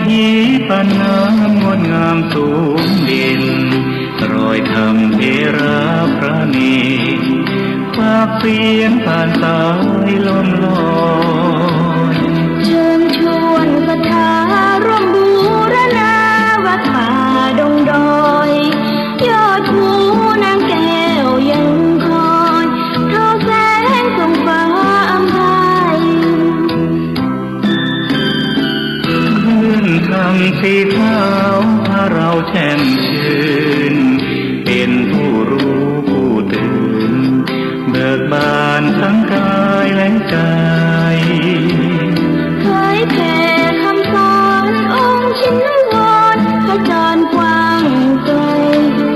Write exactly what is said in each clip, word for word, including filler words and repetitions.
ที่ปานน้ำงดงามสูงเด่น รอยธรรมเถระพระเณร ปากเสียงผ่านสายลมลอย เชิญชวนศรัทธาร่วมบูรณาวัดป่าดงดอย ยอดภูนางแก้วยังคอย ทอแสงส่องฟ้าอำไพ คลื่นธรรมสีขาวพาเราแช่มชื่น เป็นผู้รู้ผู้ตื่น เบิกบานทั้งกายและใจ เผยแผ่คำสอนองค์ชินวร ขจรกว้างไกล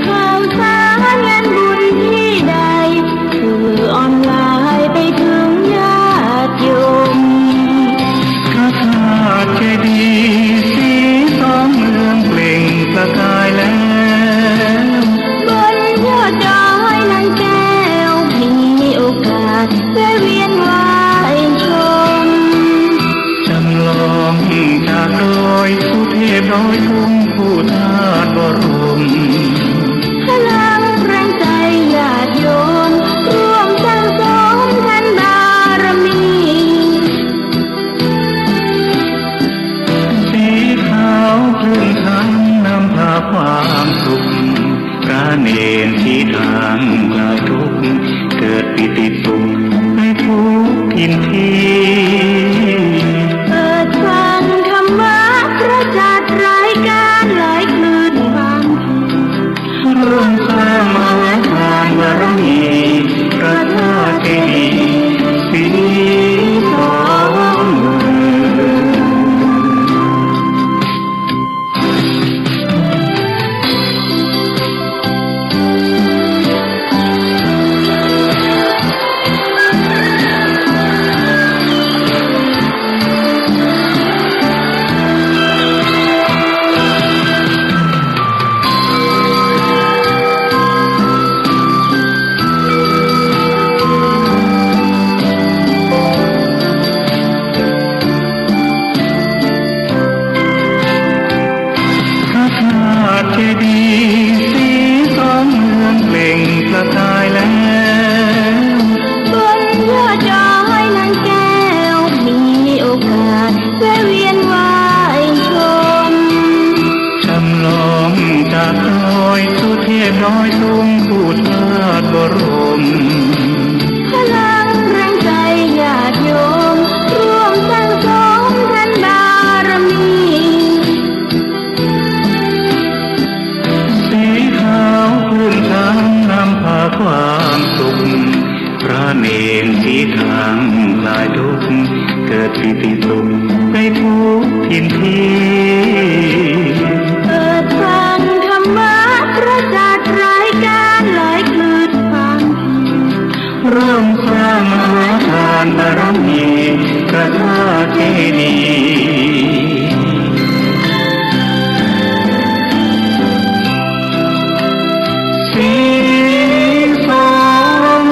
ข่าวสารงานบุญที่ใด สื่อออนไลน์ไปถึงญาติโยม พระธาตุเจดีย์สีทองเรืองเปล่งประกายแล้ว บนยอดดอยนางแก้ว มีโอกาสแวะเวียนไหว้ชม จำลองจากดอยสุเทพดอยตุงคู่ธาตุบรม พลังแรงใจญาติโยม ร่วมสร้างสมทานบารมี สีขาวคลื่นธรรมนำพาความสุข พระเณรสีทางคลายทุกข์ เกิดปีติสุขในทุกถิ่นที่ เปิดฟังธรรมะพระจัดรายการหลายคลื่นความ ร่วมสร้างมหาทานบารมี พระธาตุเจดีย์สีทองเรือง พระธาตุเจดีย์สีทองเรืองเปล่งประกายแล้ว บนยอดดอยนางแก้ว มีโอกาสแวะเวียนไหว้ชม จำลองจากดอยสุเทพดอยตุงคู่ธาตุบรม พลังแรงใจญาติโยม ร่วมสร้างสมทานบารมี สีขาวคลื่นธรรมนำพาความสุข พระเณรสีทางคลายทุกข์ เกิดปีติสุขในทุกถิ่นที่ เปิดฟังธรรมะพระจัดรายการหลายคลื่นความ ร่วมสร้างมหาทานบารมี พระธาตุเจดีย์สีทอง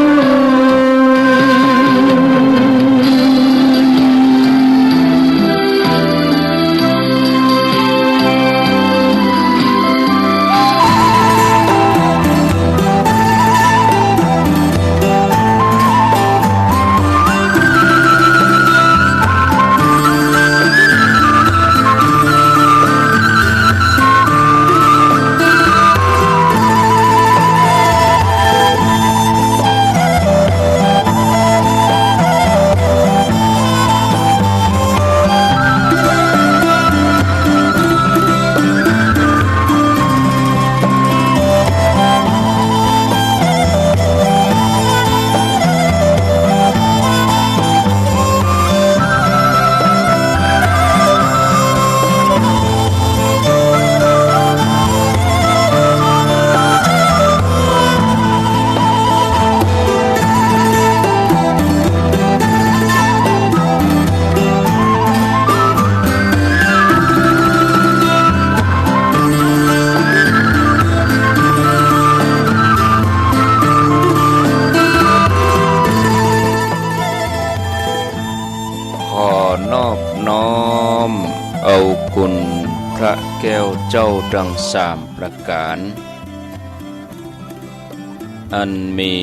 คุณพระแก้วเจ้าตังสามประก๋าน อันมี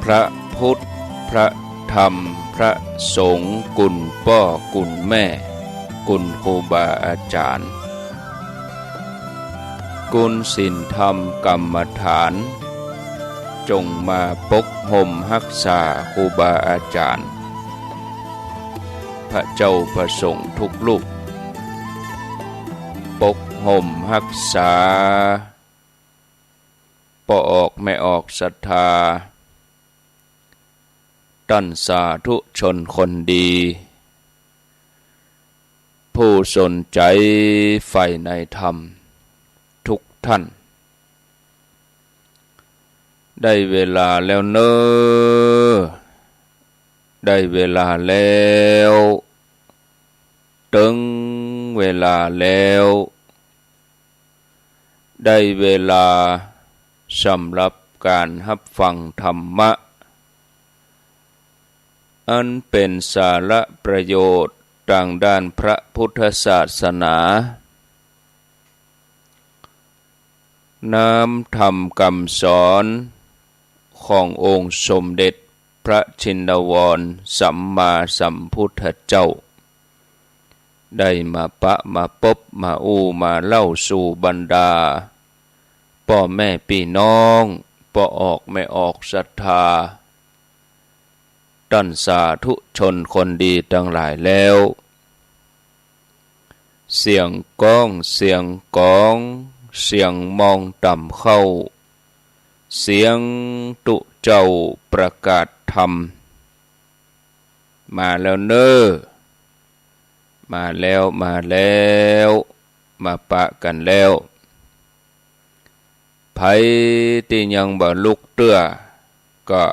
พระพุทธ พระธรรม พระสงฆ์ คุณป้อ คุณแม่ คุณครูบาอาจ๋ารย์ คุณศีลธรรมกรรมฐาน จงมาปกห่มฮักษาครูบาอาจ๋ารย์ พระเจ้าพระสงฆ์ทุกรูป ปกห่มฮักษา ป้อออกแม่ออกศรัทธา ต้านสาธุชนคนดี ผู้สนใจ๋ใฝ่ในธรรมทุกท่าน ได้เวลาแล้วเน่อ ได้เวลาแล้ว เถิงเวลาแล้ว ได้เวลาสำหรับก๋านฮับฟังธรรมะ อันเป๋นสาระประโยชน์ตางด้านพระพุทธศาสนา น้ำธรรมกำสอนขององค์สมเด็จพระชินวรสัมมาสัมพุทธเจ้า ได้มาปะมาปบมาอู้มาเล่าสู่บรรดา ป้อแม่ปี้น้อง ป้อออกแม่ออกศรัทธา ต้านสาธุชนคนดีตังหลายแล้ว เสียงก้อง เสียงก๋อง เสียงมองต่ำเข้า เสียงตุ๊เจ้าประกาศธรรม มาแล้วเน่อ มาแล้ว มาแล้ว มาปะกั๋นแล้ว ใผตี้ยังบ่ลุกเตื้อ ก็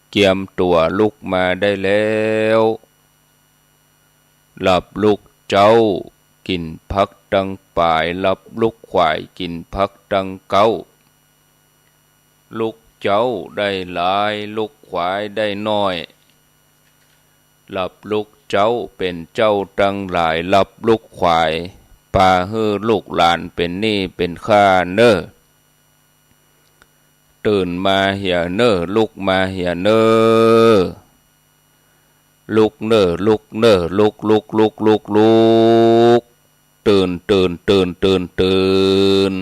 เกียมตั๋วลุกมาได้แล้ว หลับลุกเจ๊า กิ๋นผักตังป๋าย หลับลุกขวาย กิ๋นผักตังเก๊า ลุกเจ๊าได้หลาย ลุกขวายได้น้อย หลับลุกเจ๊าเป๋นเจ้าตังหลาย หลับลุกขวาย ปาหื้อลูกหลานเป๋นหนี้เป๋นค่าเน่อ ตื่นมาเหียเน่อ ลุกมาเหียเน่อ ลุกเน่อ ลุกเน่อ ลุก ลุก ลุก ลุก ลุก ตื่น ตื่น ตื่น ตื่น ตื่น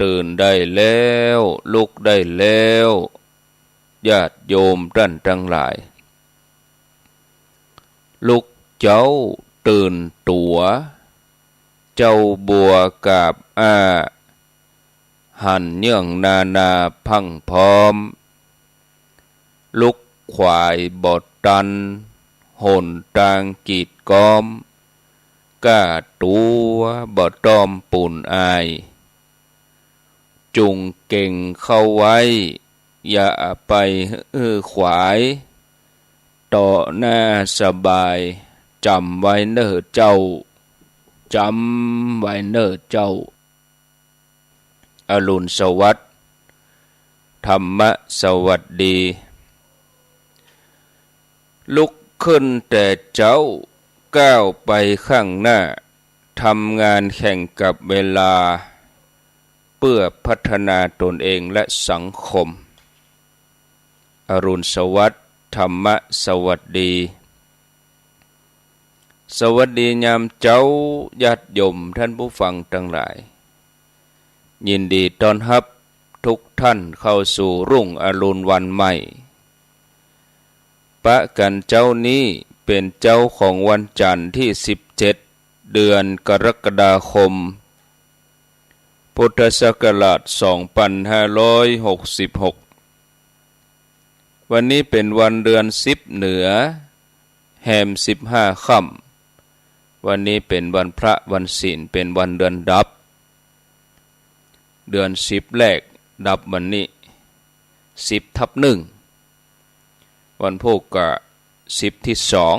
ตื่นได้แล้ว ลุกได้แล้ว ญาติโยมต้านตังหลาย ลุกเจ๊าตื่นตั๋ว เจ๊าบัวกาบอ้า หันเยื่องนานาพรั่งพร้อม ลุกขวายบ่ตัน หนตางกีดก๊อม ก้าตั๋วบ่ต้อมปูนอาย จุ่งเก่งเข้าไว้ อย่าไปหื้อขวาย เตาะหน้าสบาย จ๋ำไว้เน่อเจ้า จ๋ำไว้เน่อเจ้า อรุณสวัสดิ์ ธรรมะสวัสดี ลุกขึ้นแต่เจ๊า ก้าวไปข้างหน้า ทำงานแข่งกับเวลา เพื่อพัฒนาตนเองและสังคม อรุณสวัสดิ์ ธรรมะสวัสดี สวัสดียามเจ๊า ญาติโยมท่านผู้ฟังตังหลาย ยินดีต้อนฮับทุกท่านเข้าสู่รุ่งอรุณวันใหม่ ปะกั๋นเจ๊านี้เป๋นเจ๊าของวันจันทร์ตี้สิบเจ็ด เดือนกรกฎาคม พุทธศักราชสองปันห้าร้อยหกสิบหก วันนี้เป๋นวันเดือนสิบเหนือ แฮมสิบห้าค่ำ วันนี้เป๋นวันพระวันศีล เป๋นวันเดือนดับ เดือนสิบแรกดับวันนี้ สิบทับหนึ่ง วันพูกก็สิบตี้สอง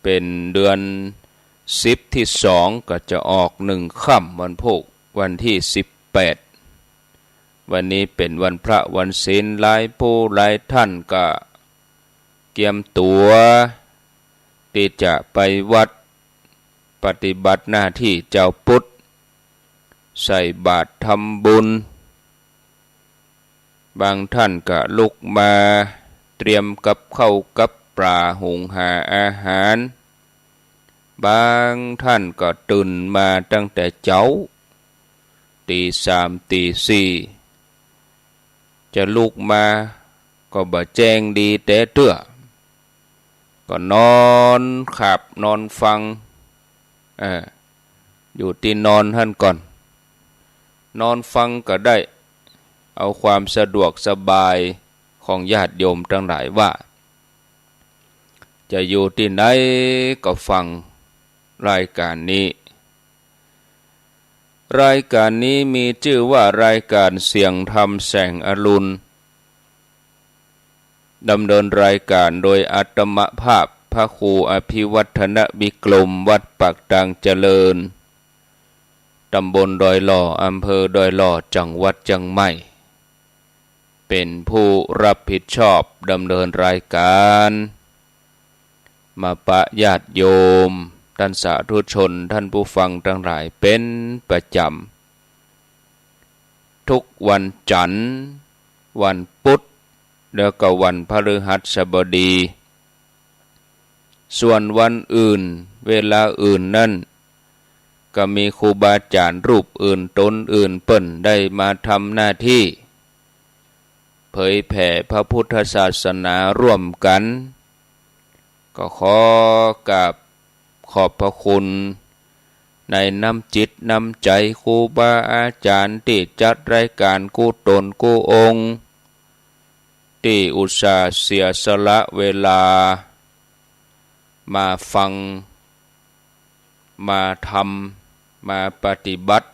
เป๋นเดือนสิบตี้สอง ก็จะออกหนึ่งค่ำวันพูก วันตี้สิบแปด วันนี้เป๋นวันพระวันศีล หลายผู้หลายท่านก็เกียมตั๋ว ตี้จะไปวัด ปฏิบัติหน้าตี้จาวปุทธ ใส่บาตรทำบุญ บางท่านก็ลุกมาเตรียมกับข้าวกับป๋า หุงหาอาหาร บางท่านก็ตื่นมาตั้งแต่เจ๊า ตีสามตีสี่ จะลุกมาก็บ่แจ้งดีแต๊เตื้อ ก็นอนขับนอนฟัง เออ อยู่ตี้นอนหั้นก่อน นอนฟังก็ได้ เอาความสะดวกสบายของญาติโยมตังหลายว่า จะอยู่ตี้ไหนก็ฟังรายการนี้ รายการนี้มีจื้อว่ารายการเสียงธรรมแสงอรุณ ดำเนินรายการโดยอาตมาภาพพระครูอภิวัฒนวิกรม วัดปากตางเจริญ ตำบลดอยหล่อ อำเภอดอยหล่อ จังหวัดเจียงใหม่ เป๋นผู้รับผิดชอบดำเนินรายการ มาปะญาติโยม ต้านสาธุชน ต้านผู้ฟังตังหลายเป๋นประจ๋ำ ทุกวันจันทร์ วันพุธ แล้วก็วันพฤหัสบดี ส่วนวันอื่น เวลาอื่นนั้น ก็มีครูบาอาจ๋ารย์รูปอื่นต๋นอื่นเปิ้นได้มาทำหน้าตี้ เผยแผ่พระพุทธศาสนาร่วมกั๋น ก็ขอกราบขอบพระคุณในน้ำจิตน้ำใจ๋ครูบาอาจ๋ารย์ตี้จัดรายการกู้ต๋นกู้องค์ ตี้อุตส่าห์เสียสละเวลามาฟัง มาทำ มาปฏิบัติ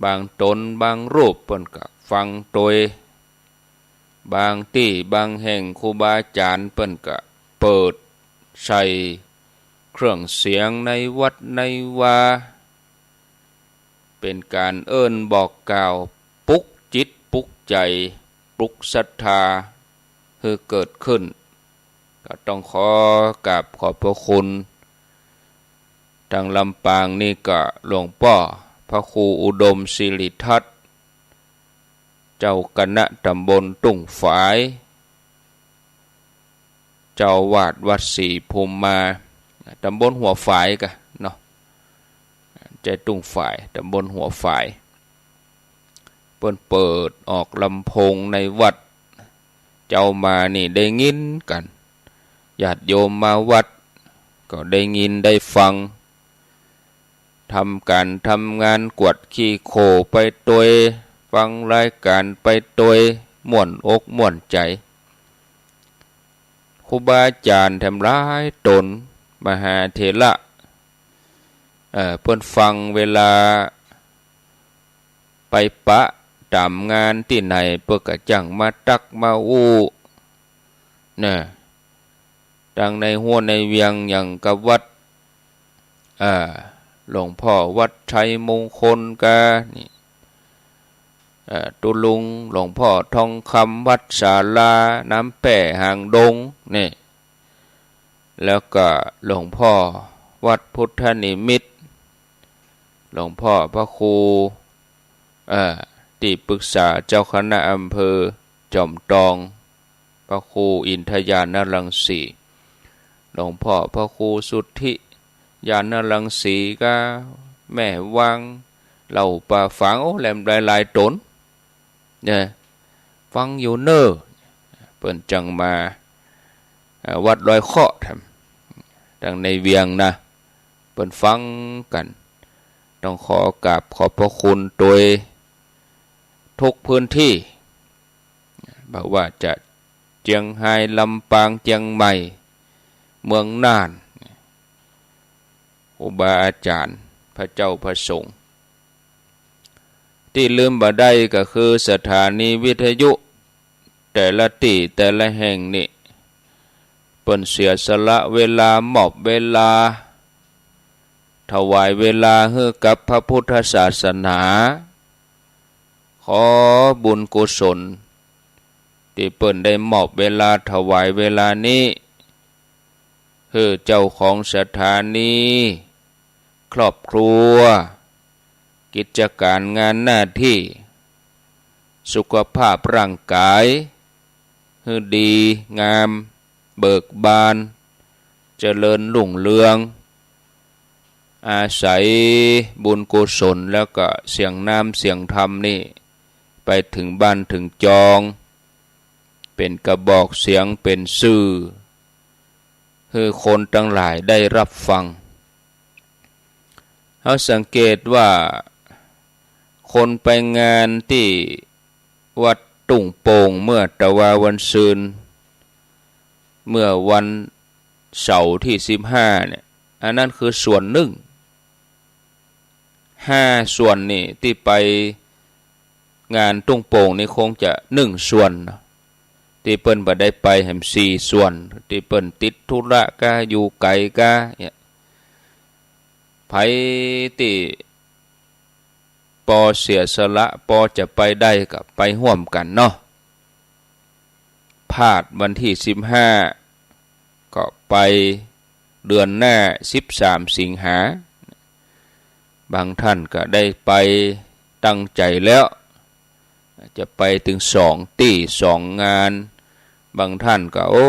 บางต๋นบางรูปเปิ้นก็ฟังโตย บางตี้บางแห่งครูบาอาจ๋ารย์เปิ้นก็เปิดใส่เครื่องเสียงในวัดในวา เป๋นก๋านเอิ้นบอกกล่าว ปลุกจิตปลุกใจ๋ ปลุกศรัทธาหื้อเกิดขึ้น ก็ต้องขอกราบขอบพระคุณ ตางลำปางนี่ก็หลวงป้อพระครูอุดมสิริทัตน์ เจ้าคณะตำบลตุ้งฝาย เจ้าอาวาสวัดศรีภูมิมา ตำบลหัวฝายกะเนาะ บ่ใจ้ตุ้งฝาย ตำบลหัวฝาย เปิ้นเปิดออกลำโพงในวัด เจ๊ามานี่ได้ยินกั๋น ญาติโยมมาวัดก็ได้ยินได้ฟัง ทำก๋านทำงานกวาดขี้โคลนไปโตย ฟังรายก๋านไปโตย ม่วนอกม่วนใจ๋ ครูบาอาจ๋ารย์แถมหลายต๋น มหาเถระ เอ่อ เปิ้นฟังเวลาไปปะต๋ามงานตี้ไหน เปิ้นก็จั่งมาตักมาอู้ นะ ตังในฮั้วในเวียงอย่างกับวัด อ่า หลวงป้อวัดชัยมงคลกา นี่ เอ่อ ตุ๊ลุงหลวงป้อทองคำ วัดศาลาน้ำแป้หางดง นี่ แล้วก็หลวงป้อวัดพุทธนิมิตร หลวงป้อพระครู เอ่อ ตี้ปรึกษาเจ้าคณะอำเภอจอมตอง พระครูอินทญาณรังสี หลวงป้อพระครูสุทธิญาณรังสีกา แม่วัง เหล่าป่าฝาง โอ้ แหลมหลายๆ ต๋น เนี่ย ฟังอยู่เน่อ เปิ้นจั่งมา เอ่อ วัดดอยเคาะแถม ตังในเวียงนะ เปิ้นฟังกั๋น ต้องขอกราบขอบพระคุณโตยทุกพื้นตี้ บ่ว่าจะเจียงฮาย ลำปาง เจียงใหม่ เมืองน่าน ครูบาอาจ๋ารย์ พระเจ้าพระสงฆ์ ตี้ลืมบ่ได้ก็คือสถานีวิทยุ แต่ละตี้แต่ละแห่งนี่ เปิ้นเสียสละเวลามอบเวลา ถวายเวลาหื้อกับพระพุทธศาสนา ขอบุญกุศลตี้เปิ้นได้มอบเวลาถวายเวลานี้ หื้อเจ้าของสถานี ครอบครัว กิจก๋านงานหน้าตี้ สุขภาพร่างก๋าย หื้อดีงาม เบิกบาน เจริญรุ่งเรือง อาศัยบุญกุศล แล้วก็เสียงน้ำเสียงธรรมนี่ ไปเถิงบ้านเถิงจอง เป๋นกระบอกเสียง เป๋นสื่อ หื้อคนตังหลายได้ฮับฟัง เฮาสังเกตว่า คนไปงานตี้วัดตุ้งโป่งเมื่อตะวาวันซืน เมื่อวันเสาร์ตี้สิบห้าเนี่ย อันนั้นคือส่วนนึ่ง ห้าส่วนนี่ตี้ไปงานตุ้งโป่งนี่คงจะนึ่งส่วนเนาะ ตี้เปิ้นบ่ได้ไปแหมสี่ส่วน ตี้เปิ้นติดธุระก้า อยู่ไก๋ก้าเนี่ย ใผตี้ปอเสียสละ ปอจะไปได้ก็ไปฮ่วมกั๋นเนาะ พลาดวันตี้สิบห้า ก็ไปเดือนหน้า สิบสามสิงหา บางท่านก็ได้ไปตั้งใจ๋แล้ว จะไปเถิงสองตี้สองงาน บางท่านก็ โอ้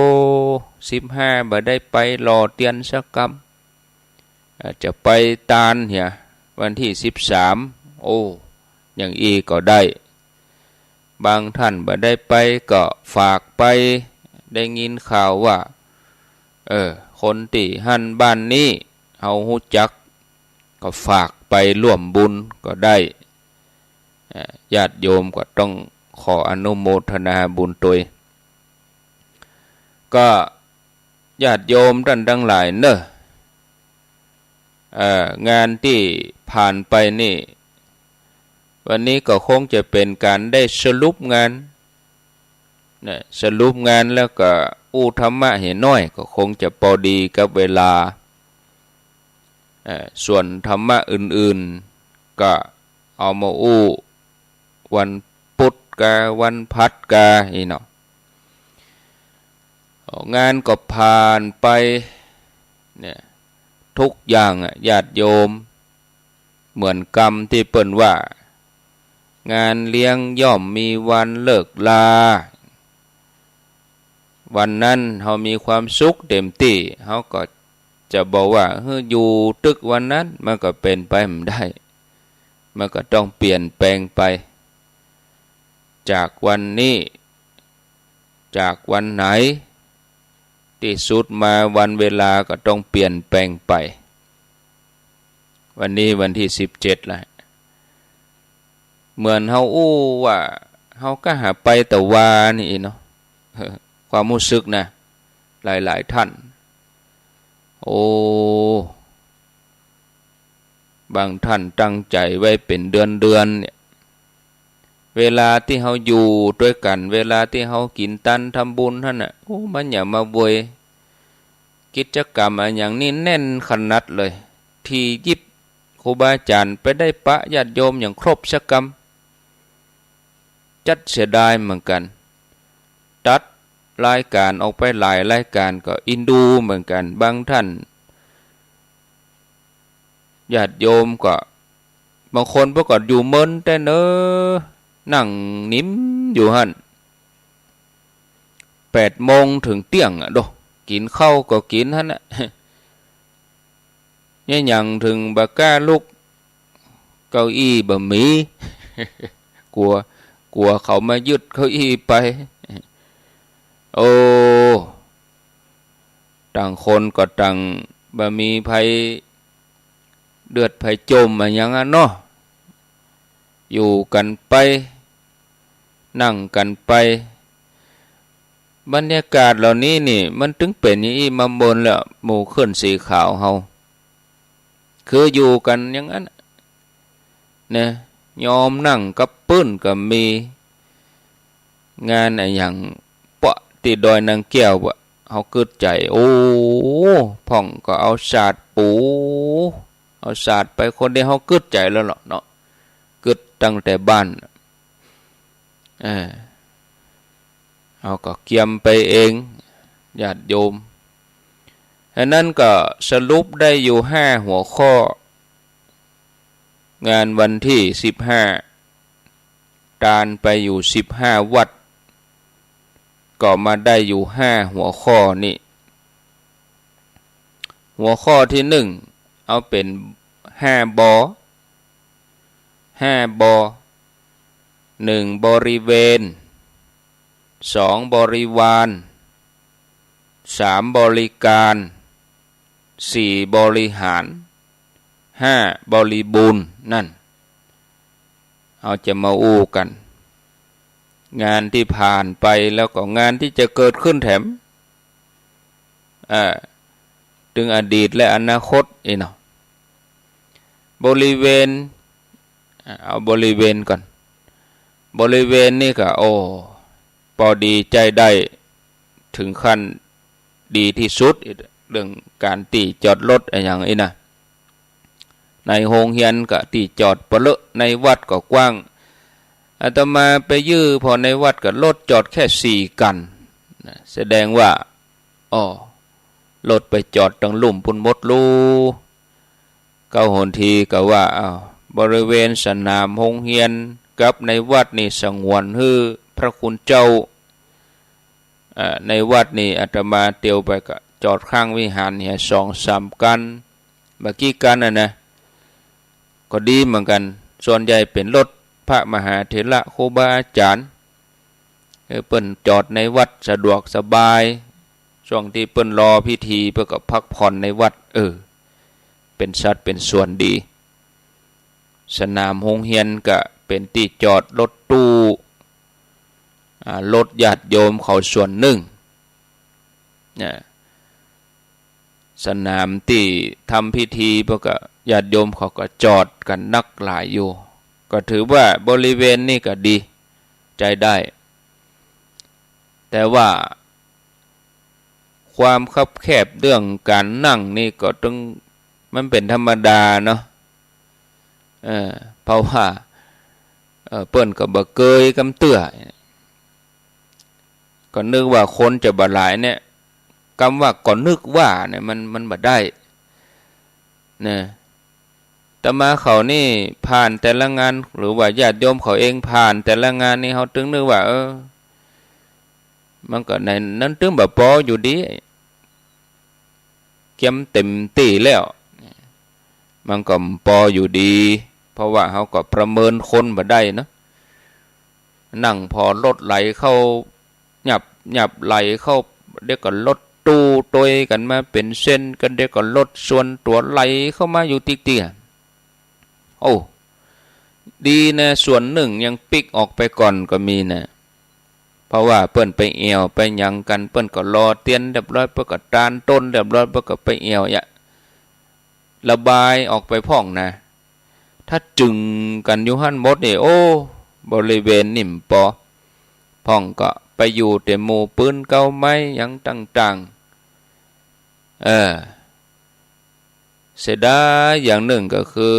สิบห้าบ่ได้ไปหล่อเตียนสักกำ อาจจะไปตานเหีย วันตี้สิบสาม โอ้ อย่างอี้ก็ได้ บางท่านบ่ได้ไปก็ฝากไป ได้ยินข่าวว่า เออ คนตี้หั้นบ้านนี้ เฮาฮู้จัก ก็ฝากไปร่วมบุญก็ได้ เอ่อ ญาติโยมก็ต้องขออนุโมทนาบุญตวย ก็ญาติโยมต้านตังหลายเน่อ เอ่อ งานตี้ผ่านไปนี่ วันนี้ก็คงจะเป๋นก๋านได้สรุปงาน นะ สรุปงานแล้วก็อู้ธรรมะเหียน้อย ก็คงจะปอดีกับเวลา เอ่อ ส่วนธรรมะอื่นๆ ก็เอามาอู้วันปุ๊ดกา วันพัดกา อี้เนาะ งานก็ผ่านไป เนี่ย ทุกอย่างอะ ญาติโยม เหมือนกำตี้เปิ้นว่า งานเลี้ยงย่อมมีวันเลิกลา วันนั้นเฮามีความสุขเต็มตี้ เฮาก็จะบอกว่า หื้ออยู่ตึกวันนั้น มันก็เป๋นไปบ่ได้ มันก็ต้องเปลี่ยนแปลงไป จากวันนี้ จากวันไหน ตี้สุดมาวันเวลาก็ต้องเปลี่ยนแปลงไป วันนี้วันตี้สิบเจ็ดแล้ว เหมือนเฮาอู้ว่า เฮาก็หาไปตะวานี่เนาะ ความฮู้สึกนะ หลายๆ ท่าน โอ้ บางท่านตั้งใจ๋ไว้เป๋นเดือนๆ เนี่ย เวลาตี้เฮาอยู่ตวยกั๋น เวลาตี้เฮากิ๋นตานทำบุญหั้นน่ะ โอ้ มันอย่ามาเวย กิจกรรมอะหยังนี่แน่นขนาดเลย ถี่ยิบครูบาอาจ๋ารย์ไปได้ปะญาติโยมอย่างครบสักกำ จั๊ดเสียดายเหมือนกั๋น ตัดรายก๋านออกไปหลายรายก๋านก็อินดูเหมือนกั๋น บางท่าน ญาติโยมก็ บางคนเปิ้นก็อยู่เมินแต๊เน่อ นั่งนิมอยู่หั้น แปดโมงเถิงเตี้ยงอะโด กิ๋นข้าวก็กิ๋นหั้นน่ะ เยียะหยังเถิงบ่ก้าลุก เก้าอี้บ่มี กั๋ว กั๋วเขามายึดเก้าอี้ไป โอ้ ต่างคนก็ต่างบ่มีใผเดือดใผจ๋มอะหยังอะเนาะ อยู่กั๋นไป นั่งกั๋นไป บรรยากาศเหล่านี้นี่ มันตึงเป๋นอย่างอี้มาเมินแล้ว หมู่ขึ้นสีขาวเฮา คืออยู่กั๋นอย่างนั้น นะ ยอมนั่งกับปื้นก็มี งานอะหยัง ปะ ตี้ดอยนางแก้วปะ เฮากึ๊ดใจ๋ โอ้ พ่องก็เอาสาดปู เอาสาดไปคนเดียว เฮากึ๊ดใจ๋แล้วเนาะ เนาะ กึ๊ดตั้งแต่บ้าน เออ เฮาก็เกียมไปเอง ญาติโยม อันนั้นก็สรุปได้อยู่ห้าหัวข้อ งานวันตี้สิบห้า ตานไปอยู่สิบห้าวัด ก็มาได้อยู่ห้าหัวข้อนี้ หัวข้อตี้นึ่ง เอาเป๋นห้า บ ห้า บ นึ่ง บริเวณ สอง บริวาร สาม บริการ สี่ บริหาร ห้า บริบูรณ์ นั้น เฮาจะมาอู้กั๋น งานตี้ผ่านไปแล้วก็งานตี้จะเกิดขึ้นแถม เอ่อ ตึงอดีตและอนาคตอี้เนาะ บริเวณ อ่ะ เอาบริเวณก่อน บริเวณนี่ก็ โอ้ ปอดีใจ๊ได้ เถิงขั้นดีตี้สุด เรื่องก๋านตี้จอดรถอะหยังอี้นะ ในโฮงเฮียนก็ตี้จอดปะเลอะ ในวัดก็กว้าง อาตมาไปยื้อผ่อในวัดก็รถจอดแค่สี่คันนะ แสดงว่า อ้อ รถไปจอดตังลุ่มปู้นหมดลู เก๊าหนทีก็ว่า อ้าว บริเวณสนามโฮงเฮียนกับในวัดนี่สงวนหื้อพระคุณเจ้า อ่า ในวัดนี่อาตมาเตียวไปก็จอดข้างวิหารเหียสองสามคัน บ่ากี่คันอะนะ ก็ดีเหมือนกั๋น ส่วนใหญ่เป๋นรถพระมหาเถระครูบาอาจ๋ารย์ เออ เปิ้นจอดในวัดสะดวกสบาย ช่วงตี้เปิ้นรอพิธีเปิ้นก็พักผ่อนในวัด เออ เป๋นสัดเป๋นส่วนดี สนามโฮงเฮียนก็เป๋นตี้จอดรถตู้ อ่า รถญาติโยมเขาส่วนนึ่ง นะ สนามตี้ทำพิธีเปิ้นก็ญาติโยมเขาก็จอดกั๋นนักหลายอยู่ ก็ถือว่าบริเวณนี่ก็ดี ใจ๊ได้ แต่ว่าความคับแคบเรื่องก๋านนั่งนี่ก็ตึง มันเป๋นธรรมดาเนาะ เออ เพราะว่า เออ เปิ้นก็บ่เกยกำเตื้อ ก็นึกว่าคนจะบ่หลายเนี่ย กำว่าก็นึกว่าเนี่ย มัน มันบ่ได้ นะ อาตมาเขานี่ผ่านแต่ละงาน หรือว่าญาติโยมเขาเองผ่านแต่ละงานนี่ เฮาตึงนึกว่า เออ มันก็ในนั้นตึงบ่ปออยู่ดี เกียมเต็มตี้แล้ว มันก็บ่ปออยู่ดี เพราะว่าเฮาก็ประเมินคนบ่ได้เนาะ นั่งผ่อรถไหลเข้า หยับหยับไหลเข้า เดี๋ยวก็รถตู้ตวยกั๋นมาเป๋นเส้นกั๋น เดี๋ยวก็รถส่วนตั๋วไหลเข้ามาอยู่ติ๊กเตี้ย โอ้ ดีนะ ส่วนนึ่งยังปิ๊กออกไปก่อนก็มีนะ เพราะว่าเปิ้นไปแอ่วไปหยังกั๋น เปิ้นก็รอเตียนเรียบร้อย เปิ้นก็ตานต้นเรียบร้อย เปิ้นก็ไปแอ่ว เยียะ ระบายออกไปพ่องนะ ถ้าจึงกั๋นอยู่หั้นหมดนี่ โอ้ บริเวณนี่บ่ปอ พ่องก็ไปอยู่แต่หมู่ปื๊นเก๊าไม้หยังต่างๆ เออ เสียดายอย่างนึ่งก็คือ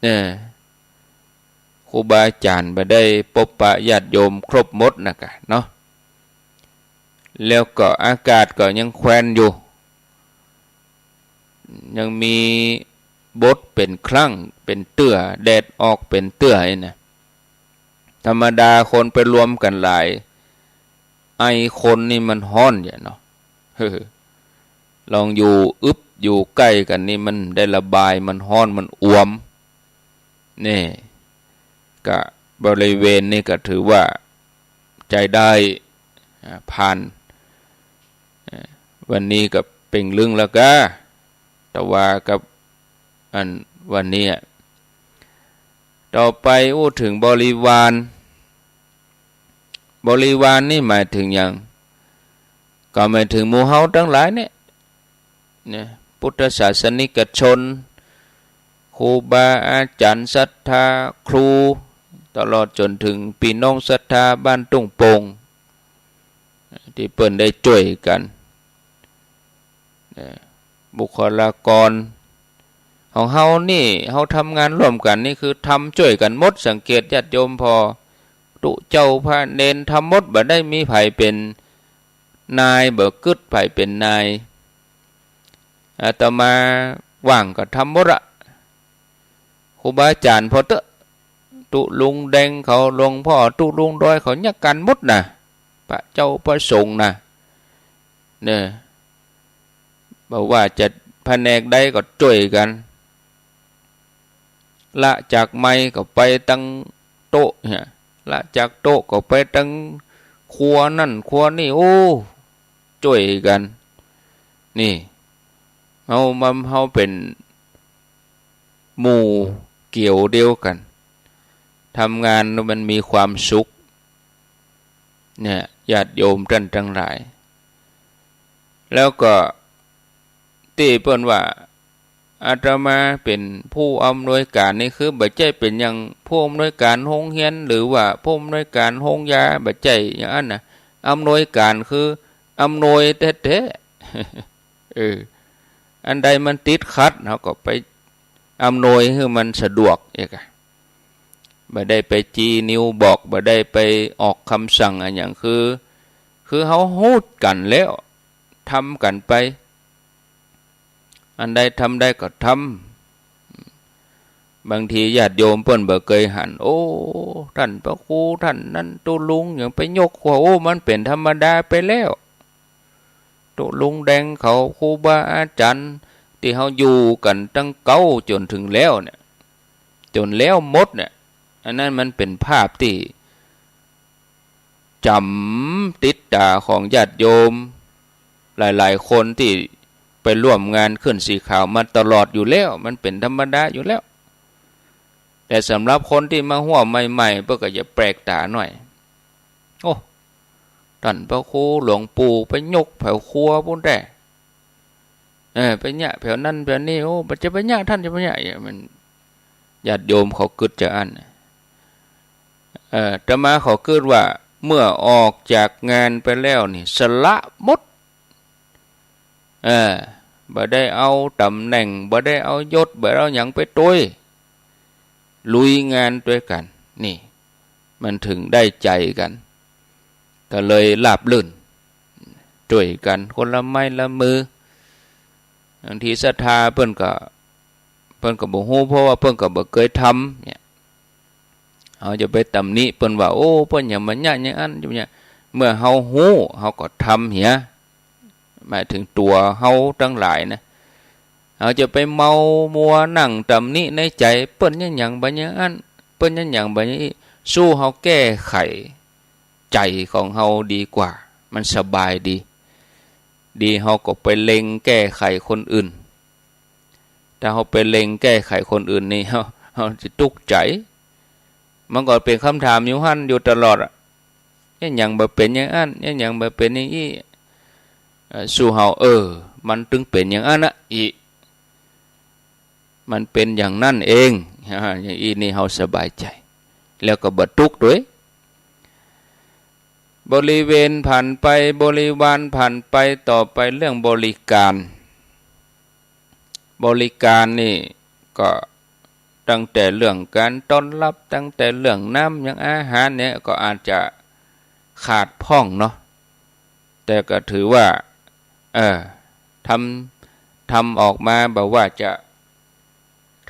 เออ ครูบาอาจ๋ารย์บ่ได้ปบปะญาติโยมครบหมดนะกะเนาะ แล้วก็อากาศก็ยังแควนอยู่ ยังมีบดเป๋นครั้งเป๋นเตื้อ แดดออกเป๋นเตื้อนี่นะ ธรรมดาคนไปรวมกั๋นหลาย ไอคนนี่มันฮ้อนอยู่เนาะ ลองอยู่อึบอยู่ใก้กั๋นนี่มันได้ระบาย มันฮ้อน มันอวม นี่ กะบริเวณนี่ก็ถือว่าใจ๊ได้ อ่า ผ่าน อ่า วันนี้ก็เป่งลึงแล้วกา ตะวากับอันวันนี้อะ ต่อไปอู้เถิงบริวาร บริวารนี่หมายเถิงหยัง ก็หมายเถิงหมู่เฮาตังหลายเนี่ย เนี่ย พุทธศาสนิกชน ครูบาอาจ๋ารย์ศรัทธา ครู ตลอดจ๋นเถิงปี้น้องศรัทธาบ้านตุ้งโป่ง ตี้เปิ้นได้จ้วยกั๋น เนี่ย บุคลากรของเฮานี่ เฮาทำงานร่วมกั๋นนี่คือทำจ้วยกั๋นหมด สังเกตญาติโยมผ่อ ตุ๊เจ้าพระเณรทำหมด บ่ได้มีใผเป๋นนาย บ่กึ๊ดใผเป๋นนาย อาตมาว่างก็ทำหมดละ ครูบาอาจ๋ารย์ผ่อเต๊อะ ตุ๊ลุงแดงเขา หลวงพ่อตุ๊ลุงดอยเขา เยียะกั๋นหมดนะ พระเจ้าพระสงฆ์นะ เนี่ย บ่ว่าจะแผนกใดก็จ้วยกั๋น ละจากไมค์ก็ไปตังโต๊ะเนี่ย ละจากโต๊ะก็ไปตังครัวนั่นครัวนี่ โอ้ จ้วยกั๋น นี่ เฮา มัน เฮาเป๋นหมู่เกี่ยวเดียวกั๋น ทำงานมันมีความสุข เนี่ย ญาติโยมต้านตังหลาย แล้วก็ตี้เปิ้นว่า อาตมาเป๋นผู้อำนวยก๋านนี่ คือบ่ใจ้เป๋นอย่างผู้อำนวยก๋านโฮงเฮียน หรือว่าผู้อำนวยก๋านโฮงยา บ่ใจ้อย่างอั้นนะ อำนวยก๋านคืออำนวยแต๊ๆ เออ อันใดมันติดขัด เฮาก็ไปอำนวยหื้อมันสะดวกเอกอะ บ่ได้ไปจีนิ้วบอก บ่ได้ไปออกกำสั่งอะหยัง คือ คือเฮาฮู้กั๋นแล้ว ทำกั๋นไป อันใดทำได้ก็ทำ บางทีญาติโยมเปิ้นบ่เกยหัน โอ้ ต้านพระครู ต้านนั้นตุ๊ลุง หยังไปยกว่า โอ้ มันเป๋นธรรมดาไปแล้ว ตุ๊ลุงแดงเขา ครูบาอาจ๋ารย์ ตี้เฮาอยู่กั๋นตั้งเก๊าจ๋นเถิงแล้วเนี่ย จ๋นแล้วหมดเนี่ย อันนั้นมันเป๋นภาพตี้จ๋ำติดต๋าของญาติโยมหลายๆ คนตี้ไปร่วมงานขึ้นสีขาวมาตลอดอยู่แล้ว มันเป๋นธรรมดาอยู่แล้ว แต่สำหรับคนตี้มาฮ่วมใหม่ๆ เปิ้นก็จะแปลกต๋าหน่อย โอ้ ต้านพระครูหลวงปู่ไปยกแผวครัวปู๊นแต๊ เออ ไปเยียะแผวนั้นแผวนี้ โอ้ บ่จะไปเยียะ ต้านจะไปเยียะ มัน ญาติโยมเขากึ๊ดจะอั้น เออ อาตมาเขากึ๊ดว่า เมื่อออกจากงานไปแล้วนี่ สละหมด เออ บ่ได้เอาต๋ำแหน่ง บ่ได้เอายศ บ่ได้เอาหยังไปตวย ลุยงานตวยกั๋น นี่ มันเถิงได้ใจ๋กั๋น ก็เลยราบรื่น จ้วยกั๋นคนละไม้ละมือ บางทีศรัทธาเปิ้นก็ เปิ้นก็บ่ฮู้ เพราะว่าเปิ้นก็บ่เกยทำเนี่ย เฮาจะไปตำหนิเปิ้นว่า โอ้ เปิ้นหยังบ่เยียะอย่างอั้นอย่างเยียะ เมื่อเฮาฮู้ เฮาก็ทำเหีย หมายเถิงตั๋วเฮาตังหลายนะ เฮาจะไปเมามัวนั่งตำหนิในใจ๋ เปิ้นเยียะหยังบ่อย่างอั้น เปิ้นเยียะหยังบ่อย่างอี้ สู้เฮาแก้ไขใจ๋ของเฮาดีกว่า มันสบายดี ดีเฮาก็ไปเล็งแก้ไขคนอื่น ถ้าเฮาไปเล็งแก้ไขคนอื่นนี่ เฮา เฮาจะตุ๊กใจ๋ มันก็เป๋นกำถามอยู่หั้นอยู่ตลอดอะ เยียะหยังบ่เป๋นอย่างอั้น เยียะหยังบ่เป๋นอย่างอี้ เอ่อ สู้เฮา เออ มันตึงเป๋นอย่างอั้นนะ อี้ มันเป๋นอย่างนั้นเอง อย่างอี้นี่เฮาสบายใจ๋ แล้วก็บ่ตุ๊กตวย บริเวณผ่านไป บริวารผ่านไป ต่อไปเรื่องบริการ บริการนี่ก็ตั้งแต่เรื่องก๋านต้อนรับ ตั้งแต่เรื่องน้ำหยังอาหารเนี่ย ก็อาจจะขาดพ่องเนาะ แต่ก็ถือว่า เออ ทำ ทำออกมา บ่ว่าจะ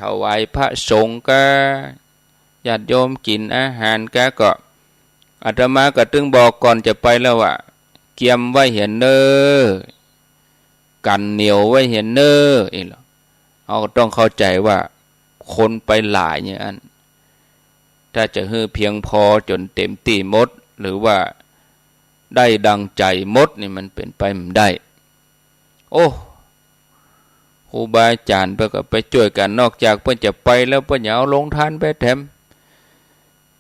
ถวายพระสงฆ์กา ญาติโยมกิ๋นอาหารกา ก็ อาตมาก็ตึงบอกก่อนจะไปแล้วว่า เกียมไว้เหียเน่อ กั๋นเหนียวไว้เหียเน่อ อี้เหรอ เฮาก็ต้องเข้าใจ๋ว่าคนไปหลายอย่างอั้น ถ้าจะหื้อเพียงพอจ๋นเต๋มตี้หมด หรือว่าได้ดังใจ๋หมดนี่ มันเป๋นไปบ่ได้ โอ้ ครูบาอาจ๋ารย์เปิ้นก็ไปจ้วยกั๋น นอกจากเปิ้นจะไปแล้ว เปิ้นยังเอาโรงทานไปแถม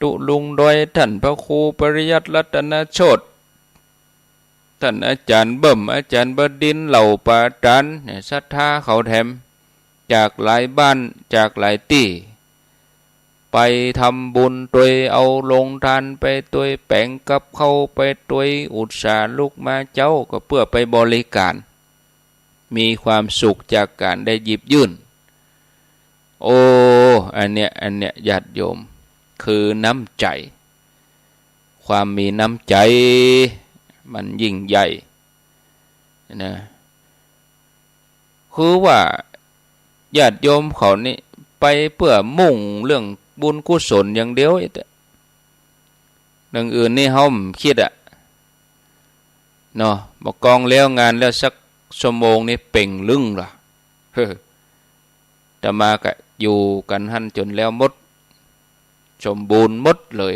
ตุ๊ลุงดอย ต้านพระครูปริยัติรัตนโชติ ต้านอาจ๋ารย์เบิ่ม อาจ๋ารย์บดินทร์ เหล่าปาตานเนี่ย ศรัทธาเขาแถม จากหลายบ้าน จากหลายตี้ ไปทำบุญตวย เอาโรงทานไปตวย แป๋งกับข้าวไปตวย อุตส่าห์ลุกมาเจ๊าก็เปื้อไปบริการ มีความสุขจากก๋านได้หยิบยื่น โอ้ อันเนี้ย อันเนี้ย ญาติโยม คือน้ำใจ๋ ความมีน้ำใจ๋ มันยิ่งใหญ่นะ ค คือว่าญาติโยมเขานี่ไปเปื้อมุ่งเรื่องบุญกุศลอย่างเดียว เรื่องอื่นนี่เฮาบ่คิดอะเนาะ บ่ากองแล้วงานแล้วสักชั่วโมงนี่เป่งลึ่งละ เฮ้อ อาตมาก็อยู่กั๋นหั้นจ๋นแล้วหมด สมบูรณ์หมดเลย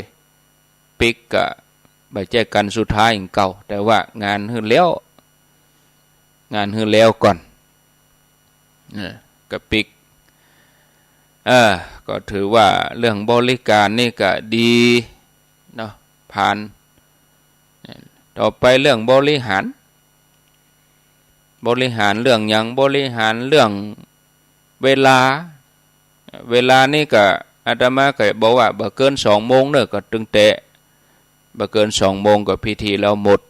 ปิ๊กก็บ่ใจ้กั๋นสุดท้ายอันเก่า แต่ว่างานหื้อแล้ว งานหื้อแล้วก่อน เออ ก็ปิ๊ก เออ ก็ถือว่าเรื่องบริการนี่ก็ดีเนาะ ผ่าน ต่อไปเรื่องบริหาร บริหารเรื่องหยัง บริหารเรื่องเวลา เวลานี่ก็อาตมาก็บอกว่าบ่เกินสองโมงเน่อ ก็ตึงแต๊ บ่เกินสองโมงก็พิธีแล้วหมด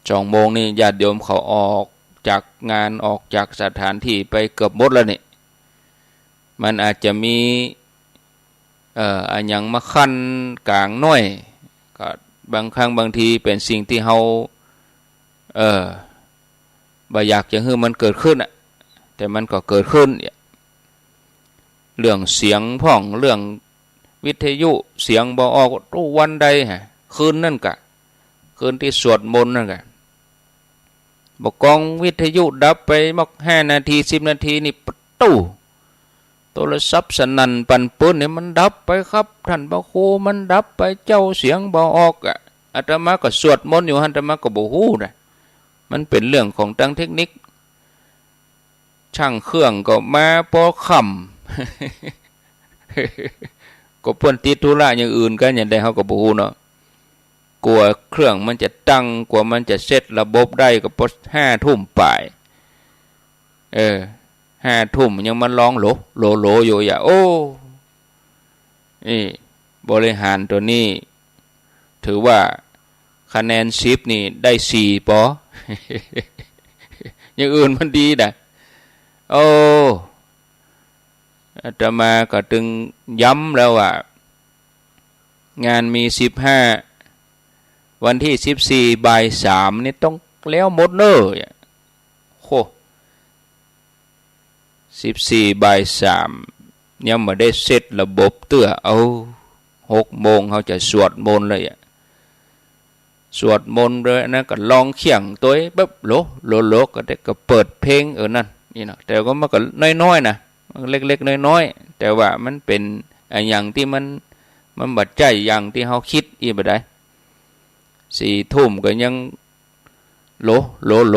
สองโมงนี่ญาติโยมเขาออกจากงาน ออกจากสถานที่ไปเกือบหมดแล้วนี่ มันอาจจะมี เอ่อ อะหยังมาคั่นก๋างหน้อย ก็บางครั้งบางทีเป๋นสิ่งตี้เฮา เอ่อ บ่อยากจะหื้อมันเกิดขึ้นอะ แต่มันก็เกิดขึ้นเนี่ย เรื่องเสียงพ่อง เรื่องวิทยุเสียงบ่ออก กู้วันใดฮะ คืนนั้นกะ คืนตี้สวดมนต์นั้นกะ บ่ากองวิทยุดับไปมักห้านาที สิบนาทีนี่ ปะตู้ โทรศัพท์สนั่นปั่นป่วนนี่มันดับไปครับ ท่านพระครู มันดับไปเจ้า เสียงบ่ออกอะ อาตมาก็สวดมนต์อยู่หั้น อาตมาก็บ่ฮู้นะ มันเป๋นเรื่องของตางเทคนิค ช่างเครื่องก็มาปอค่ำ ก็เปิ้นติดธุระอย่างอื่นกั๋นอย่างใดเฮาก็บ่ฮู้เนาะ กว่าเครื่องมันจะตั้ง กว่ามันจะเซตระบบได้ก็ปอห้าทุ่มป๋าย เออ ห้าทุ่มยังมาร้องโหล โหล โหลอยู่อย่า โอ้ นี่ บริหารตั๋วนี้ ถือว่าคะแนนสิบนี่ได้สี่ปอ อย่างอื่นมันดีนะ โอ้ อาตมาก็ตึงย้ำแล้วว่า งานมีสิบห้า วันตี้สิบสี่บ่ายสามนี่ต้องแล้วหมดเน่อ โห สิบสี่บ่ายสาม ยังบ่ได้เซตระบบเตื้อ เอา หกโมงเฮาจะสวดมนต์แล้วอะ สวดมนต์ไปอันนั้นก็ลองเคี่ยงตวยแบบโหล โหล โหล ก็ได้ก็เปิดเพลง เออ นั่น นี่เนาะ แต่ก็มันก็น้อยๆ นะ มันเล็กๆ น้อยๆ แต่ว่ามันเป๋นอะหยังตี้มัน มันบ่ใจ้อย่างตี้เฮาคิดอี้บ่ได้ สี่ทุ่มก็ยังโหล โหล โหล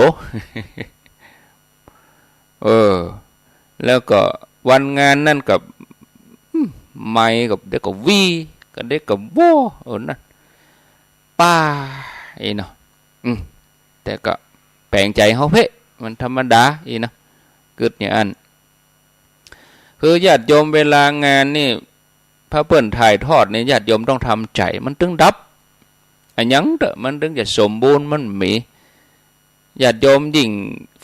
เออ แล้วก็วันงานนั่นก็ อืม ไมค์ก็เดี๋ยวก็วี ก็เดี๋ยวก็วอ เออ นั่น ป้า อี้เนาะ อืม แต่ก็แป๋งใจ๋เฮาเป๊ะ มันธรรมดา อี้เนาะ กึ๊ดอย่างอั้น คือญาติโยมเวลางานนี่ พระเปิ้นถ่ายทอดนี่ ญาติโยมต้องทำใจ๋ มันตึงดับ อะหยังเต๊อะ มันตึงจะสมบูรณ์ มันมี ญาติโยมยิ่ง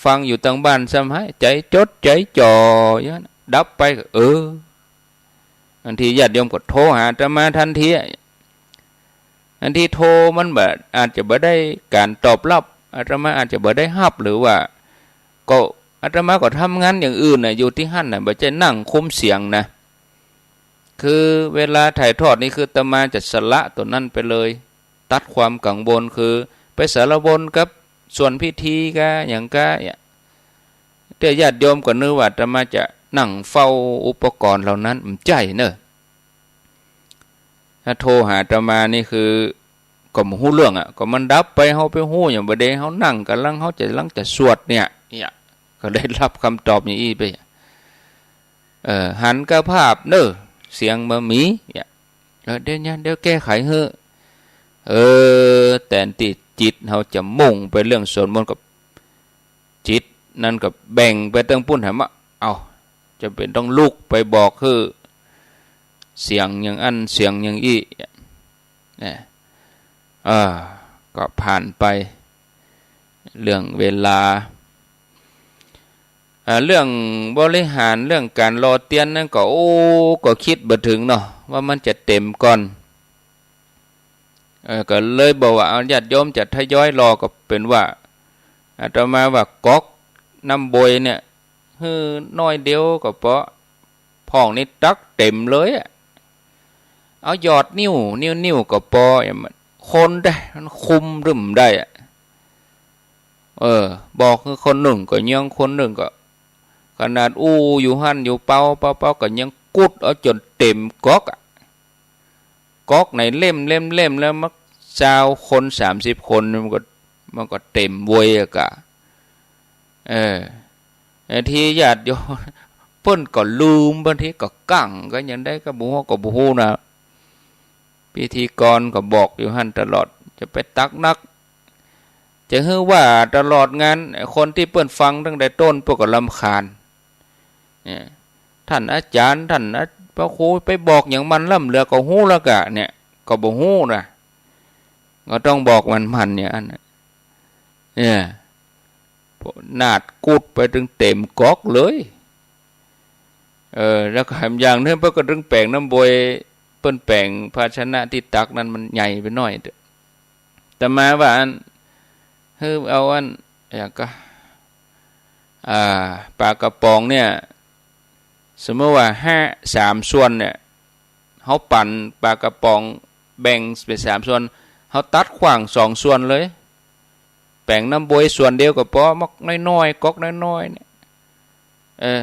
ฟังอยู่ตางบ้านซ้ำหาย ใจ๋จดใจ๋จ่ออย่างนั้น ดับไปก็ เออ บางทีญาติโยมก็โทรหาอาตมาตันที บางทีโทรมันบ่ อาจจะบ่ได้ก๋านตอบรับ อาตมาอาจจะบ่ได้ฮับ หรือว่า ก็อาตมาก็ทำงานอย่างอื่นน่ะ อยู่ตี้หั้นน่ะ บ่ใจ้นั่งคุมเสียงนะ คือเวลาถ่ายทอดนี่คืออาตมาจะสละตั๋วนั้นไปเลย ตัดความกังวล คือไปสารวนกับส่วนพิธีกาอย่างกาเนี่ย แต่ญาติโยมก็นึกว่าอาตมาจะนั่งเฝ้าอุปกรณ์เหล่านั้น บ่ใจ้เน่อ ถ้าโทรหาอาตมานี่คือ ก็บ่ฮู้เรื่องอะ ก็มันดับไป เฮาไปฮู้หยังบ่ได้ เฮานั่งก่ำลัง เฮาจะลังจะสวดเนี่ย เนี่ย ก็ได้ฮับกำตอบอย่างอี้ไป เออ หันกะภาพเน่อ เสียงบ่มี เนี่ย เออ เดี๋ยวเนี่ย เดี๋ยวแก้ไขหื้อ เออ แตนตี้จิตเฮาจะมุ่งไปเรื่องสวดมนต์ก็ จิตนั้นก็แบ่งไปตางปุ้นหันมา เอ้า จะเป๋นต้องลุกไปบอกหื้อ เสียงอย่างอั้น เสียงอย่างอี้ นะ เออ ก็ผ่านไป เรื่องเวลา อ่า เรื่องบริหาร เรื่องก๋านรอเตียนนั้นก็ โอ้ ก็กึ๊ดบ่เถิงเนาะ ว่ามันจะเต๋มก่อน เออ ก็เลยบอกว่า เอา ญาติโยมจะทยอยรอ ก็เป๋นว่า อาตมาว่าก๊อก น้ำบวยเนี่ย หื้อน้อยเดียวก็ปอ พ่องนี่ตักเต็มเลยอะ เอาหยอดนิ้ว นิ้ว นิ้วก็ปอ คนได้ มันคุมรึ้มได้อะ เออ บอกหื้อคนนึ่งก็ยัง คนนึ่งก็ ขนาดอู้อยู่หั้นอยู่เปา เปา เปา ก็ยังกุดเอาจ๋นเต็มก๊อกอะ ก๊อกไหนเล่ม เล่ม เล่ม แล้วมักซาวคน สามสิบคน มันก็ มันก็เต็มบวยอะกะ เออ ไอ้ตี้ญาติโยม เปิ้นก็ลืม บางทีก็กั้ง ก็ยังได้ ก็บ่ฮู้ ก็บ่ฮู้นะ พิธีกรก็บอกอยู่หั้นตลอด จะไปตักนัก จะหื้อว่าตลอดงาน คนตี้เปิ้นฟังตั้งแต่ต้นเปิ้นก็รำคาญ เนี่ย ท่านอาจ๋ารย์ ท่านอา พระครูไปบอกหยังมันล่ำเหลือ ก็ฮู้แล้วกะ เนี่ย ก็บ่ฮู้นะ ก็ต้องบอกมันๆ เนี่ย อันน่ะ เนี่ย นาดกุดไปตึงเต็มก๊อกเลย เออ แล้วก็แถมอย่างนึ่ง เปิ้นก็ตึงแป๋งน้ำบวย เปิ้นแป๋งภาชนะตี้ตักนั้นมันใหญ่ไปหน้อย อาตมาว่าอัน หื้อเอาอัน อย่างก็ อ่า ป๋ากระป๋องเนี่ย สมมุติว่าห้า สามส่วนเนี่ย เฮาปั๋นป๋ากระป๋องแบ่งเป๋นสามส่วน เฮาตัดขว้างสองส่วนเลย แป๋งน้ำบวยส่วนเดียวก็ปอ มักน้อยๆ ก๊อกน้อยๆ เนี่ย เออ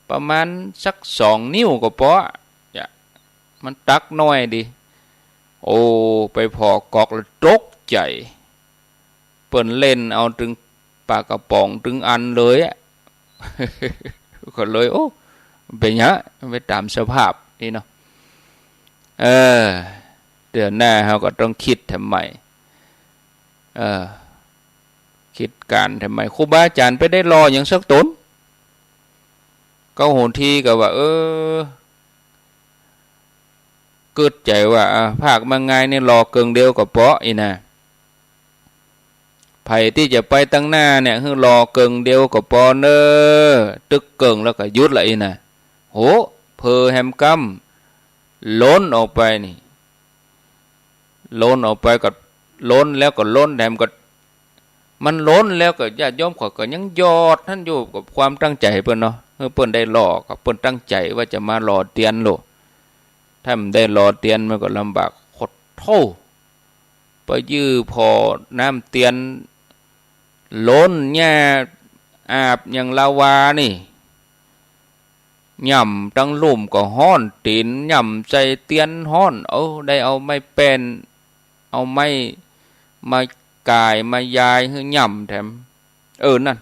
ประมาณสักสองนิ้วก็ปอ จะ มันตักน้อยดี โอ้ ไปผ่อก๊อกแล้วตกใจ๋ เปิ้นเล่นเอาตึงป๋ากระป๋องตึงอันเลยอะ ก็เลย โอ้ เป๋นหยัง ไปต๋ามสภาพนี่เนาะ เออ เตื้อหน้าเฮาก็ต้องกึ๊ดแถมใหม่ เออ กึ๊ดก๋านแถมใหม่ ครูบาอาจ๋ารย์ไปได้หล่อหยังสักต๋น เก๊าหนทีก็ว่า เออ กึ๊ดใจ๋ว่า อ่ะ ภาคมังงายนี่หล่อเกิ่งเดียวก็ปอ อี้นะ ใผตี้จะไปตังหน้าเนี่ย หื้อหล่อเกิ่งเดียวก็ปอเน่อ ตึกเกิ่งแล้วก็หยุดละ อี้นะ โห เผลอแหมกำ ล้นออกไปนี่ ล้นออกไปก็ ล้นแล้วก็ล้น แถมก็ มันล้นแล้วก็ญาติโยมเขาก็ยังหยอดหั้นอยู่ กับความตั้งใจ๋เปิ้นเนาะ เออ เปิ้นได้หล่อก็เปิ้นตั้งใจ๋ว่าจะมาหล่อเตียนโล ถ้าบ่ได้หล่อเตียนมันก็ลำบาก โขดโธ่ ไปยื้อผ่อน้ำเตียน ล้นแย่ อาบอย่างลาวานี่ ย่ำตังลุ่มก็ฮ้อนตี๋น ย่ำใส่เตียนฮ้อน เออ ได้เอาไม้แป้น เอาไม้มาก่ายมายายหื้อย่ำแถม เออ นั่น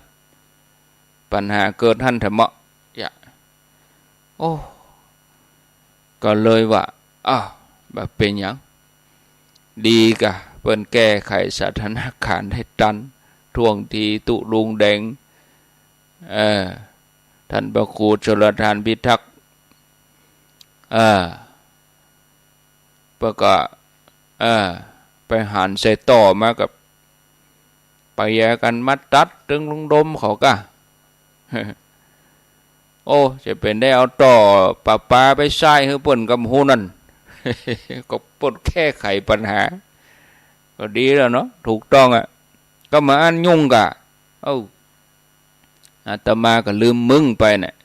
ปัญหาเกิดหั้นแถมเหมาะ อย่า โอ้ ก็เลยว่า อ้าว บ่เป๋นหยัง ดีกะ เปิ้นแก้ไขสถานก๋ารณ์ได้ตัน ท่วงทีตุ๊ลุงแดง เออ ท่านพระครูชลทานพิทักษ์ เออ เปิ้นก็ เออ ไปหันใส่ต่อมากับ ไปแยกันมาตัดตึงลุงดมเขากะ โอ้ จะเป๋นได้เอาต่อประปาไปใส้หื้อเปิ้นกำฮู้นั่น ก็เปิ้นแก้ไขปัญหา ก็ดีแล้วเนาะ ถูกต้องอะ ก็บ่อั้นยุ่งกะ เอ้า อาตมาก็ลืมมึงไปเนี่ย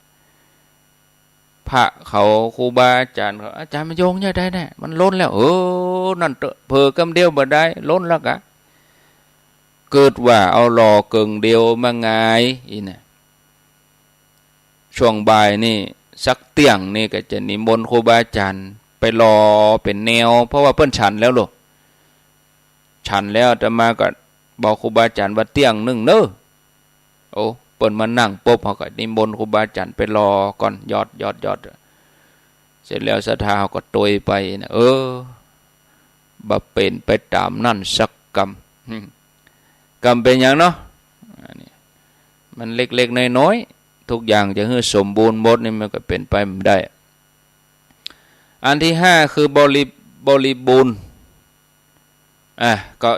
พระเขาครูบาอาจ๋ารย์เขา อาจ๋ารย์มันโยงเนี่ยได้แน่ มันล้นแล้ว เออ นั่นเต๊อะ เผลอกำเดียวบ่ได้ ล้นแล้วกะ เกิดว่าเอาหล่อเกิ่งเดียวมาหงาย อี้นะ ช่วงบ่ายนี่ สักเตี้ยงนี่ก็จะนิมนต์ครูบาอาจ๋ารย์ไปหล่อเป๋นแนว เพราะว่าเปิ้นฉันแล้วโล ฉันแล้ว อาตมาก็บอกครูบาอาจ๋ารย์ว่าเตี้ยงนึ่งเน่อ โอ้ เปิ้นมานั่งปุ๊บ เฮาก็นิมนต์ครูบาอาจ๋ารย์ไปหล่อก่อน หยอด หยอด หยอด เสร็จแล้วศรัทธาเฮาก็ตวยไปนะ เออ บ่เป๋นไปต๋ามนั้นสักกำ กำเป๋นหยังเนาะ อันนี้ มันเล็กๆ น้อยๆ ทุกอย่างจะหื้อสมบูรณ์หมดนี่มันก็เป๋นไปบ่ได้ อันตี้ห้าคือบริ บริบูรณ์ อ่ะ ก็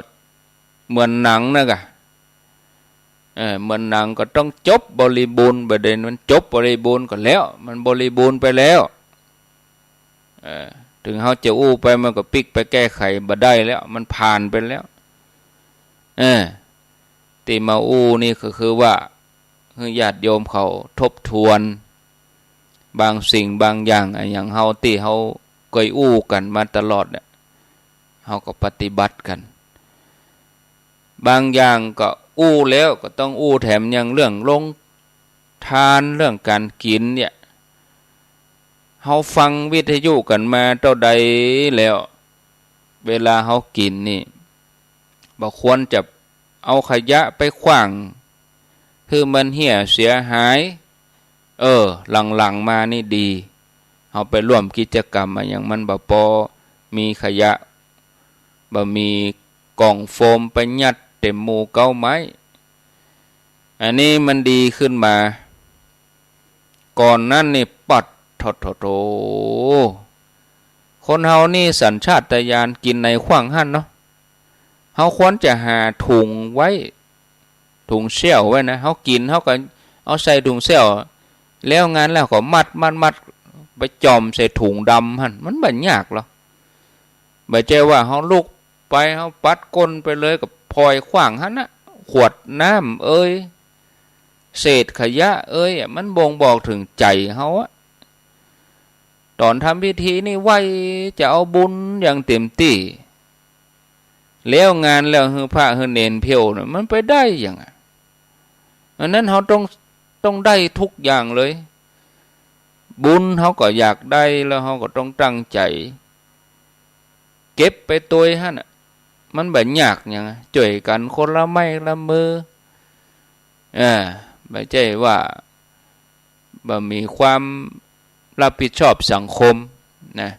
เหมือนหนังนะกะ เออ เหมือนหนังก็ต้องจบบริบูรณ์ บ่าเด่นมันจบบริบูรณ์ก็แล้ว มันบริบูรณ์ไปแล้ว เออ ถึงเฮาจะอู้ไปมันก็ปิ๊กไปแก้ไขบ่ได้แล้ว มันผ่านไปแล้ว เออ ตี้มาอู้นี่ก็คือว่า หื้อญาติโยมเขาทบทวน บางสิ่งบางอย่าง อะ อย่างเฮาตี้เฮาเกยอู้กั๋นมาตลอดเนี่ย เฮาก็ปฏิบัติกั๋น บางอย่างก็อู้แล้วก็ต้องอู้แถม อย่างเรื่องโฮงทาน เรื่องก๋านกิ๋นเนี่ย เฮาฟังวิทยุกั๋นมาเต้าใดแล้ว เวลาเฮากิ๋นนี่ บ่ควรจะเอาขยะไปขว้าง หื้อมันเหี้ยเสียหาย เออ หลังๆ มานี่ดี เฮาไปร่วมกิจกรรมอะหยัง มันบ่ปอมีขยะ บ่มีก๋องโฟมไปยัดเต็มหมู่เก๊าไม้ อันนี้มันดีขึ้นมา ก่อนนั้นนี่ ปัดโธ่โธ่โธ่ คนเฮานี่สัญชาตญาณกิ๋นไหนขว้างหั้นเนาะ เฮาควรจะหาถุงไว้ ถุงเสี้ยวไว้นะ เฮากิ๋นเฮาก็เอาใส่ถุงเสี้ยว แล้วงานแล้วก็มัดมัดมัด ไปจ่อมใส่ถุงดำหั้น มันบ่ยากหรอก บ่ใจ้ว่าเฮาลุกไป เฮาปัดก้นไปเลย ก็ผ่อยขว้างหั้นนะ ขวดน้ำเอย เศษขยะเอยอะ มันบ่งบอกเถิงใจ๋เฮาอะ ต๋อนทำพิธีนี่ไหว้จะเอาบุญอย่างเต็มตี้ แล้วงานแล้วหื้อพระหื้อเณรเผี้ยวน่ะ มันไปได้หยังอะ อันนั้นเฮาต้อง ต้องได้ทุกอย่างเลย บุญเฮาก็อยากได้ แล้วเฮาก็ต้องตั้งใจ๋ เก็บไปตวยหั้นน่ะ มันบ่ยากหยังอะ จ้วยกั๋นคนละไม้ละมือ อ่า บ่ใจ้ว่าบ่มีความรับผิดชอบสังคมนะ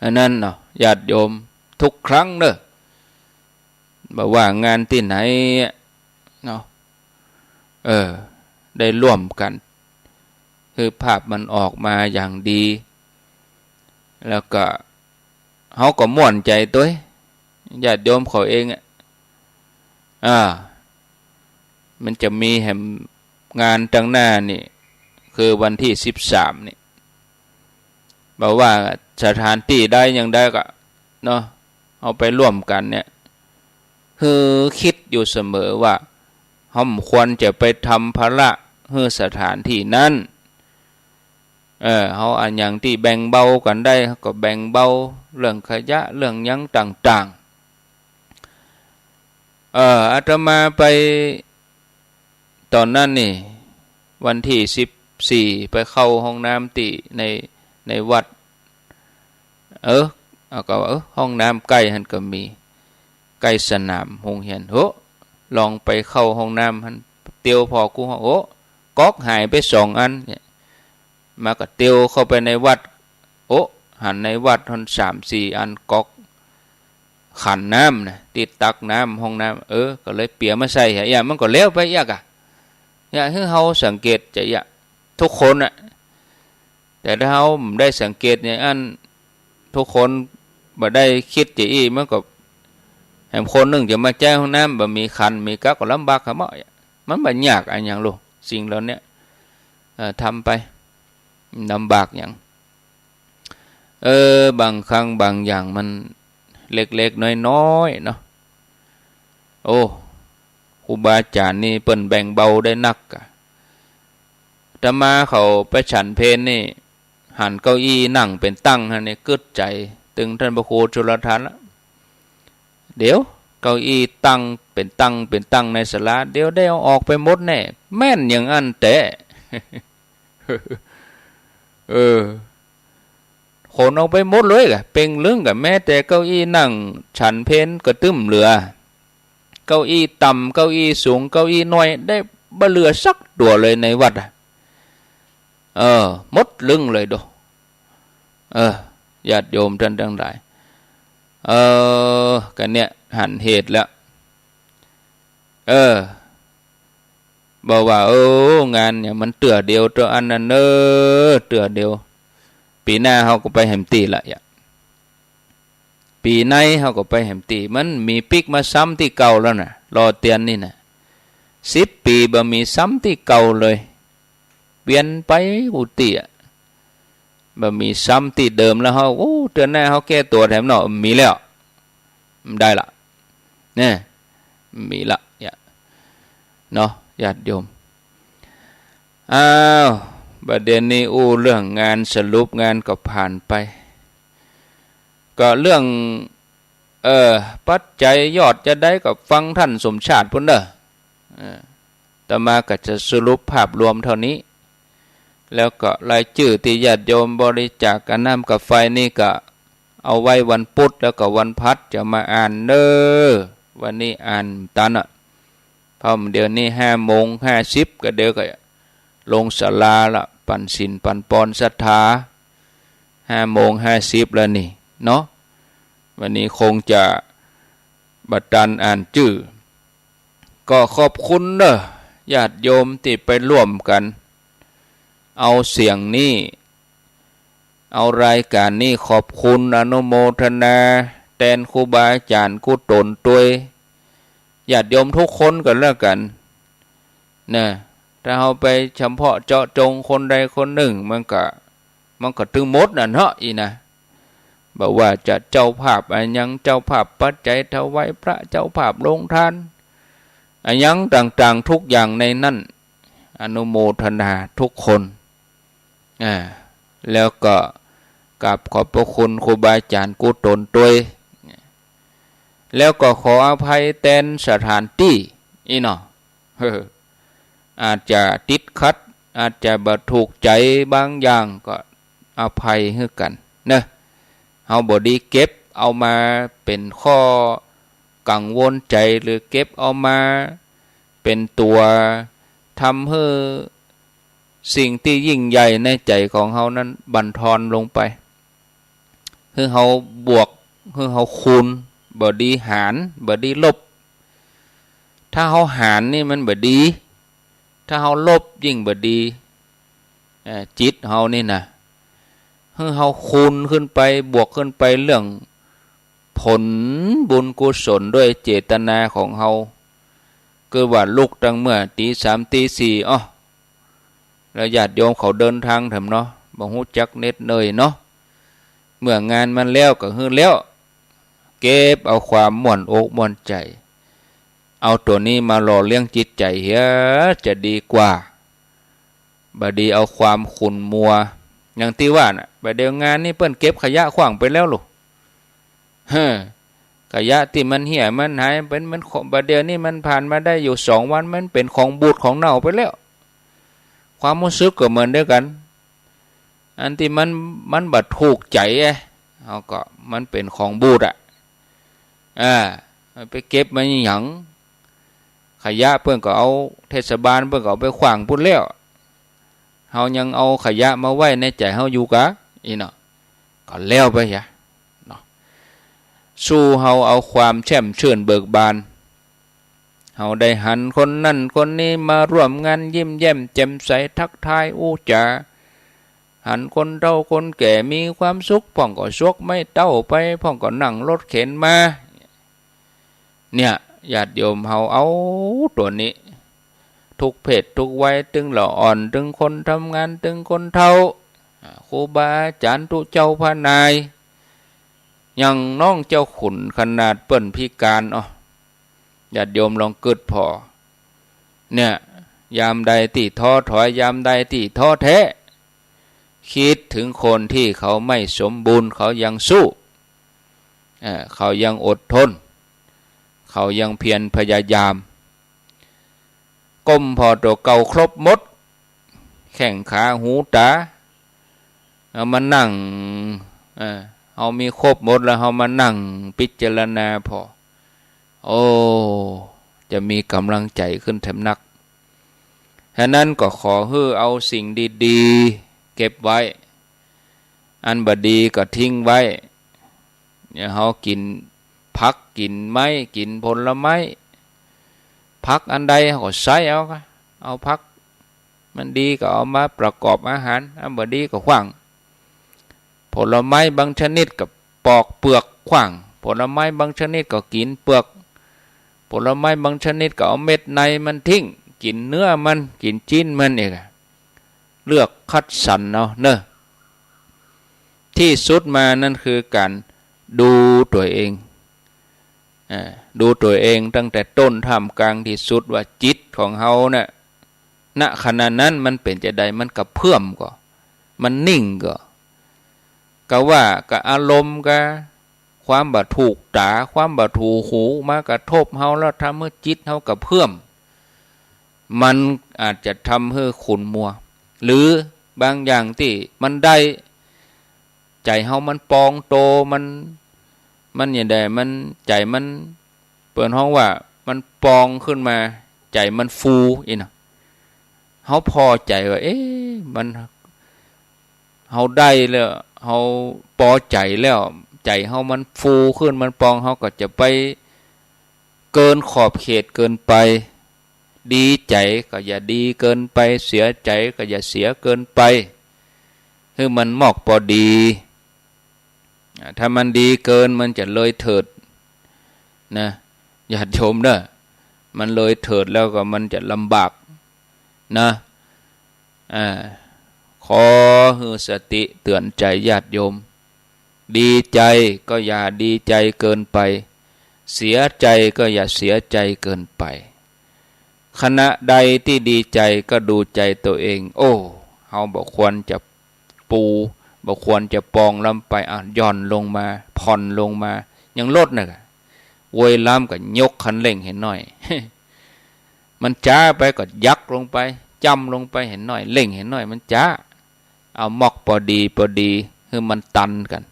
อันนั้นเนาะ ญาติโยม ทุกครั้งเน่อ บ่ว่างานตี้ไหนอะเนาะ เออ ได้ร่วมกั๋น หื้อภาพมันออกมาอย่างดี แล้วก็ เฮาก็ม่วนใจ๋ตวย ญาติโยมเขาเองอะ อ่า มันจะมีแหมงานตังหน้านี่ คือวันตี้สิบสามนี่ บ่ว่าสถานตี้ใดอย่างใดก็เนาะ เฮาไปร่วมกั๋นเนี่ย หื้อคิดอยู่เสมอว่า เฮาบ่ควรจะไปทำภาระหื้อสถานตี้นั้น เออ เฮาอันหยังตี้แบ่งเบากั๋นได้ เฮาก็แบ่งเบา เรื่องขยะ เรื่องหยังต่างๆ เออ อาตมาไป ต๋อนนั้นนี่ วันตี้สิบสี่ ไปเข้าห้องน้ำตี้ใน ในวัด เออ เอาก็ว่า เออ ห้องน้ำใก้หั้นก็มี ใก้สนามโฮงเฮียน โห ลองไปเข้าห้องน้ำหั้น เตียวผ่อกู้ห้อง โอ้ ก๊อกหายไปสองอันเนี่ย มาก็เตียวเข้าไปในวัด โอ้ หันในวัดหั้นสามสี่อันก๊อก ขันน้ำนะ ตี้ตักน้ำห้องน้ำ เออ ก็เลยเปียมาใส่เหีย เหีย มันก็แล้วไปเอียกอะ เหีย หื้อเฮาสังเกตจะเหีย ทุกคนน่ะ แต่ถ้าเฮาบ่ได้สังเกตอย่างอั้น ทุกคนบ่ได้กึ๊ดจะอี้ มันก็ แหมคนนึ่งจะมาใจ๊ห้องน้ำ บ่มีขัน มีกั๊ก ก็ลำบากขะเมาะ มันบ่ยากอะหยังโล สิ่งเหล่าเนี้ย เอ่อ ทำไป ลำบากหยัง เออ บางครั้งบางอย่างมันเล็กๆ น้อยๆ เนาะ โอ้ ครูบาอาจ๋ารย์นี่เปิ้นแบ่งเบาได้นักอะ อาตมาเขาไปฉันเพลนี่ หันเก้าอี้นั่งเป๋นตั้งหั้นนี่กึ๊ดใจ๋ ตึงต้านพระครูจุลทันละ เดี๋ยวเก้าอี้ตั้งเป๋นตั้งเป๋นตั้งในศาลา เดี๋ยวได้เอาออกไปหมดแน่ แม่นอย่างอั้นแต๊ เออ ขนออกไปหมดเลยกะ เป่งลึงกะ แม้แต่เก้าอี้นั่งฉันเพลก็ตึ้มเหลือ เก้าอี้ต่ำ เก้าอี้สูง เก้าอี้น้อย ได้บ่เหลือสักตั๋วเลยในวัดอะ เออ หมดลึงเลยโด เออ ญาติโยมต้านตังหลาย เออ กะเนี่ยหันเหตุแล้ว เออ บ่ว่า เออ งานเนี่ยมันเตื้อเดียวเตื้ออันนั้นเน่อ เตื้อเดียว ปี๋หน้าเฮาก็ไปแหมตี้ละเยียะ ปี๋ในเฮาก็ไปแหมตี้ มันมีปิ๊กมาซ้ำตี้เก่าแล้วน่ะ หล่อเตียนนี่น่ะ สิบปี๋บ่มีซ้ำตี้เก่าเลย เปลี่ยนไปกู้ตี้อะ บ่มีซ้ำตี้เดิมแล้วเฮา โอ้ เตื้อหน้าเฮาแก้ตั๋วแถมเนาะ มีแล้ว บ่ได้ละ เนี่ย มีละ เยียะ เนาะ ญาติโยม อ้าว บ่าเดี่ยวนี้อู้เรื่องงานสรุปงานก็ผ่านไป ก็เรื่อง เอ่อ ปัจจัยยอดจะได้ก็ฟังท่านสมชาติปู้นเน่อ เอ่อ อาตมาก็จะสรุปภาพรวมเต้านี้ แล้วก็รายจื้อตี้ญาติโยมบริจาคก๋าน้ำก๋าไฟนี่ก็เอาไว้วันปุ๊ดแล้วก็วันพัดจะมาอ่านเน่อ วันนี้อ่านตันอะ เพราะเดี๋ยวนี้ห้าโมงห้าสิบ ก็เดี๋ยวก็ลงศาลาละ ปั๋นศีลปั๋นปอนศรัทธา ห้าโมงห้าสิบแล้วนี่เนาะ วันนี้คงจะบ่ตันอ่านจื้อ ก็ขอบคุณเน่อ ญาติโยมตี้ไปร่วมกั๋น เอาเสียงนี้ เอารายก๋านนี้ขอบคุณอนุโมทนาแตนครูบาอาจ๋ารย์กู้ต๋นตวย ญาติโยมทุกคนกั๋นแล้วกั๋น นะ ถ้าเฮาไปเฉพาะเจาะจงคนใดคนนึ่ง มันก็ มันก็ตึงหมดน่ะเนาะ อี้นะ บ่ว่าจะเจ้าภาพอะหยัง เจ้าภาพปัจจัยถวายพระ เจ้าภาพโฮงตาน อะหยังต่างๆ ทุกอย่างในนั้น อนุโมทนาทุกคน อ่า แล้วก็กราบขอบพระคุณครูบาอาจ๋ารย์กู้ต๋นตวย แล้วก็ขออภัยแตนสถานตี้ อี้เนาะ เออ อาจจะติดขัด อาจจะบ่ถูกใจ๋บางอย่าง ก็อภัยหื้อกั๋นเนาะ เฮาบ่ดีเก็บเอามาเป๋นข้อกังวลใจ๋ หรือเก็บเอามาเป๋นตั๋วทำหื้อสิ่งตี้ยิ่งใหญ่ในใจ๋ของเฮานั้นบั่นทอนลงไป หื้อเฮาบวก หื้อเฮาคูณ บ่ดีหาร บ่ดีลบ ถ้าเฮาหารนี่มันบ่ดี ถ้าเฮาลบยิ่งบ่ดี เอ่อ จิตเฮานี่นะ หื้อเฮาคูณขึ้นไป บวกขึ้นไป เรื่องผลบุญกุศลด้วยเจตนาของเฮา คือว่าลุกตั้งเมื่อตี๋สามตี๋สี่ อ้อ แล้วญาติโยมเขาเดินตางแถมเนาะ บ่ฮู้จักเหน็ดเหนื่อยเนาะ เมื่องานมันแล้วก็หื้อแล้ว เก็บเอาความม่วนอกม่วนใจ๋ เอาตั๋วนี้มาหล่อเลี้ยงจิตใจ๋เหีย จะดีกว่า บ่ดีเอาความขุ่นมัว อย่างตี้ว่าน่ะ บ่าเดี่ยวงานนี้เปิ้นเก็บขยะขว้างไปแล้วลูก เฮ้อ ขยะตี้มันเหี่ยมันหาย เป๋น มันของ บ่าเดี่ยวนี้มันผ่านมาได้อยู่สองวัน มันเป๋นของบูดของเน่าไปแล้ว ความฮู้สึกก็เหมือนเดียวกั๋น อันตี้มัน มันบ่ถูกใจ๋อะ เฮาก็ มันเป๋นของบูดอะ อ่า ไปเก็บมันหยัง ขยะเปิ้นก็เอา เทศบาลเปิ้นก็เอาไปขว้างปู้นแล้ว เฮายังเอาขยะมาไว้ในใจ๋เฮาอยู่กา อี้เนาะ ก็แล้วไปเหียเนาะ สู้เฮาเอาความแจ่มชื่นเบิกบาน เฮาได้หันคนนั้นคนนี้มาร่วมงานยิ้มแย้มแจ่มใสทักทายอู้จ๋า หันคนเฒ่าคนแก่มีความสุข พ่องก็ซวกไม้เต๊าไป พ่องก็นั่งรถเข็นมา เนี่ย ญาติโยมเฮาเอาตั๋วนี้ ทุกเพศทุกวัย ตึงละอ่อน ตึงคนทำงาน ตึงคนเฒ่า อ่า ครูบาอาจ๋ารย์ตุ๊เจ้าพระนาย อย่างน้องเจ้าขุนขนาดเปิ้นพิการ อ้อ ญาติโยมลองกึ๊ดผ่อ เนี่ย ยามใดตี้ท้อถอย ยามใดตี้ท้อแท้ กึ๊ดเถิงคนตี้เขาไม่สมบูรณ์ เขายังสู้ เอ่อ เขายังอดทน เขายังเพียรพยายาม ก้มผ่อตั๋วเก่าครบหมด แข้งขาหูต๋า เอามานั่ง เอ่อ เฮามีครบหมดแล้ว เฮามานั่งพิจารณาผ่อ โอ้ จะมีก๋ำลังใจ๋ขึ้นแถมนัก ฉะนั้นก็ขอหื้อเอาสิ่งดีๆ เก็บไว้ อันบ่ดีก็ทิ้งไว้ เนี่ย เฮากิ๋นผัก กิ๋นไม้ กิ๋นผลไม้ ผักอันใดเฮาก็ใส้เอากา เอาผักมันดีก็เอามาประกอบอาหาร อันบ่ดีก็ขว้าง ผลไม้บางชนิดก็ปอกเปลือกขว้าง ผลไม้บางชนิดก็กิ๋นเปลือก ผลไม้บางชนิดก็เอาเม็ดในมันทิ้ง กิ๋นเนื้อมัน กิ๋นจิ๊นมันเองอะ เลือกคัดสรรเอาเนาะ ตี้สุดมานั้นคือก๋านดูตั๋วเอง อ่า ดูตั๋วเองตั้งแต่ต้นท่ามกลางตี้สุดว่าจิตของเฮาน่ะ ณ ขณะนั้นมันเป๋นจาใด มันกระเพื่อมก่อ มันนิ่งก่อ กาว่ากับอารมณ์ กาความบ่ถูกต๋า ความบ่ถูกหู มากระทบเฮาแล้วทำหื้อจิตเฮากระเพื่อม มันอาจจะทำหื้อขุ่นมัว หรือบางอย่างตี้มันได้ ใจ๋เฮามันปองโต มัน มันอย่างใด มัน ใจ๋มัน เปิ้นฮ้องว่ามันปองขึ้นมา ใจ๋มันฟูอี้เนาะ เฮาปอใจ๋ว่า เอ๊ะ มัน เฮาได้แล้ว เฮาปอใจ๋แล้ว ใจ๋เฮามันฟูขึ้น มันปอง เฮาก็จะไปเกินขอบเขตเกินไป ดีใจ๋ก็อย่าดีเกินไป เสียใจ๋ก็อย่าเสียเกินไป หื้อมันมอกปอดี อ่า ถ้ามันดีเกินมันจะเลยเถิดนะ ญาติโยมเน่อ มันเลยเถิดแล้วก็มันจะลำบากนะ อ่า ขอหื้อสติเตื๋อนใจ๋ญาติโยม ดีใจ๋ก็อย่าดีใจ๋เกินไป เสียใจ๋ก็อย่าเสียใจ๋เกินไป ขณะใดตี้ดีใจ๋ก็ดูใจ๋ตัวเอง โอ้ เฮาบ่ควรจะปู บ่ควรจะปองล้ำไป อ่ะ หย่อนลงมา ผ่อนลงมา อย่างรถน่ะ โวยล้ำก็ยกคันเร่งหื้อหน้อย มันจ๊าไปก็ยักลงไป จ้ำลงไปหื้อหน้อย เร่งหื้อหน้อย มันจ๊า เอามอกปอดีปอดี หื้อมันตันกั๋น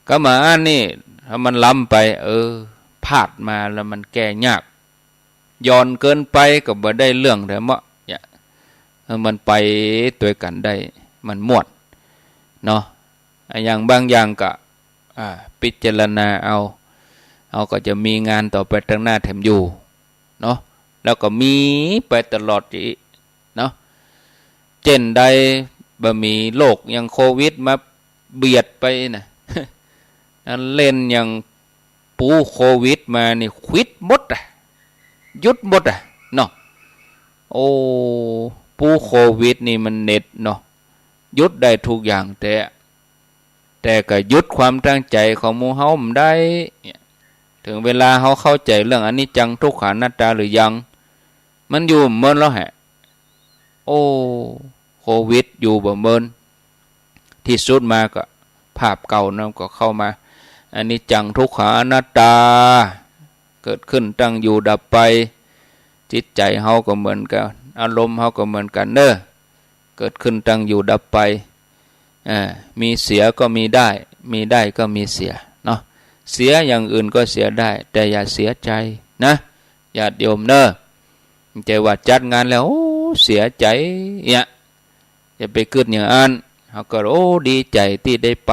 กามาอั้นนี่ ถ้ามันล้ำไป เออ พลาดมาแล้วมันแก้ยาก หย่อนเกินไปก็บ่ได้เรื่องแต๊เมาะ เนี่ย เออ มันไปตวยกั๋นได้ มันม่วน เนาะ อ่ะ อย่างบางอย่างก็ อ่า พิจารณาเอา เฮาก็จะมีงานต่อไปตางหน้าแถมอยู่ เนาะ แล้วก็มีไปตลอดอี้ เนาะ เจ้นใดบ่มีโรคอย่างโควิดมาเบียดไปน่ะ อันเล่นอย่างปูโควิดมานี่ขวิดหมดอะ หยุดหมดอะ เนาะ โอ้ ปูโควิดนี่มันเหน็ดเนาะ หยุดได้ทุกอย่างแต๊ แต่ก็หยุดความตั้งใจ๋ของหมู่เฮาบ่ได้ เนี่ย เถิงเวลาเฮาเข้าใจ๋เรื่องอนิจจังทุกขังอนัตตาหรือยัง มันอยู่บ่เมินแล้วแหะ โอ้ โควิดอยู่บ่เมิน ตี้สุดมาก็ภาพเก่านั้นก็เข้ามา อนิจจังทุกขังอนัตตา เกิดขึ้นตั้งอยู่ดับไป จิตใจ๋เฮาก็เหมือนกั๋น อารมณ์เฮาก็เหมือนกั๋นเน่อ เกิดขึ้นตั้งอยู่ดับไป อ่า มีเสียก็มีได้ มีได้ก็มีเสียเนาะ เสียอย่างอื่นก็เสียได้ แต่อย่าเสียใจ๋นะ ญาติโยมเน่อ บ่ใจ้ว่าจัดงานแล้ว โอ้ เสียใจ๋ เนี่ย อย่าไปกึ๊ดอย่างอั้น เฮาก็ โอ้ ดีใจ๋ตี้ได้ไป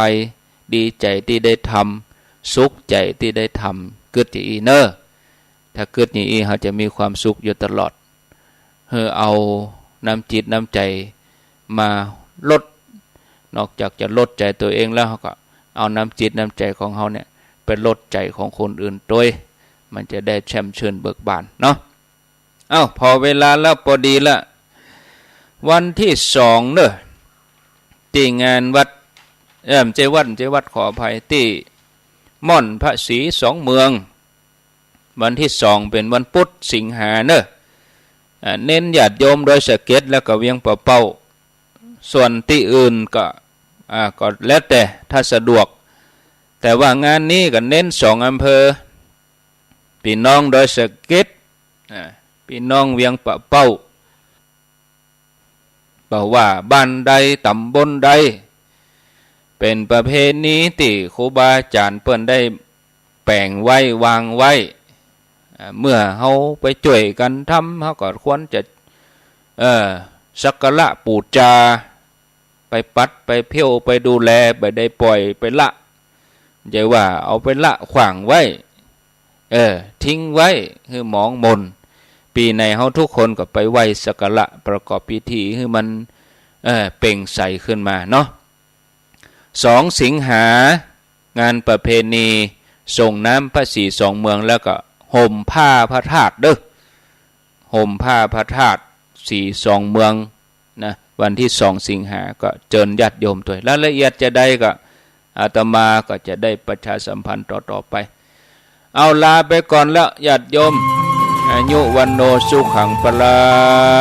ดีใจ๋ตี้ได้ทำ สุขใจ๋ตี้ได้ทำ กึ๊ดอย่างอี้เน่อ ถ้ากึ๊ดอย่างอี้ เฮาจะมีความสุขอยู่ตลอด หื้อเอาน้ำจิตน้ำใจ๋มาลด นอกจากจะลดใจ๋ตัวเองแล้ว เฮาก็เอาน้ำจิตน้ำใจ๋ของเฮาเนี่ย ไปลดใจ๋ของคนอื่นตวย มันจะได้แจ่มชื่นเบิกบานเนาะ เอ้า ผ่อเวลาแล้วปอดีละ วันตี้สองเน่อ ตี้งานวัด เอ่อ บ่ใจ้วัด บ่ใจ้วัด ขออภัย ตี้ม่อนพระศรีสองเมือง วันตี้สองเป๋นวันปุธสิงหาเน่อ อ่า เน้นญาติโยมดอยสะเก็ดแล้วก็เวียงป่าเป้า ส่วนตี้อื่นก็ อ่า ก็แล้วแต่ ถ้าสะดวก แต่ว่างานนี้ก็เน้นสองอำเภอ ปี้น้องดอยสะเก็ด อ่า ปี้น้องเวียงป่าเป้า บ่ว่าบ้านใด ต๋ำบลใด เป๋นประเพณีตี้ครูบาอาจ๋ารย์เปิ้นได้แป๋งไว้ วางไว้ อ่า เมื่อเฮาไปจ้วยกั๋นทำ เฮาก็ควรจะ เอ่อ สักการะปู๋จา ไปปัด ไปเผี้ยว ไปดูแล บ่ได้ป่อย ไปละ บ่ใจ้ว่าเอาไปละขว้างไว้ เออ ทิ้งไว้หื้อหมองหม่น ปี๋ไหนเฮาทุกคนก็ไปไหว้สักการะประกอบพิธีหื้อมัน เออ เปล่งใสขึ้นมาเนาะ สองสิงหา งานประเพณีส่งน้ำพระศรีสองเมือง แล้วก็ห่มผ้าพระธาตุเด้อ ห่มผ้าพระธาตุศรีสองเมืองนะ วันตี้สองสิงหา ก็เจิญญาติโยมตวย รายละเอียดจาใดก็อาตมาก็จะได้ประชาสัมพันธ์ต่อๆ ไป เอาลาไปก่อนแล้วญาติโยม อายุวัณโณสุขังพลัง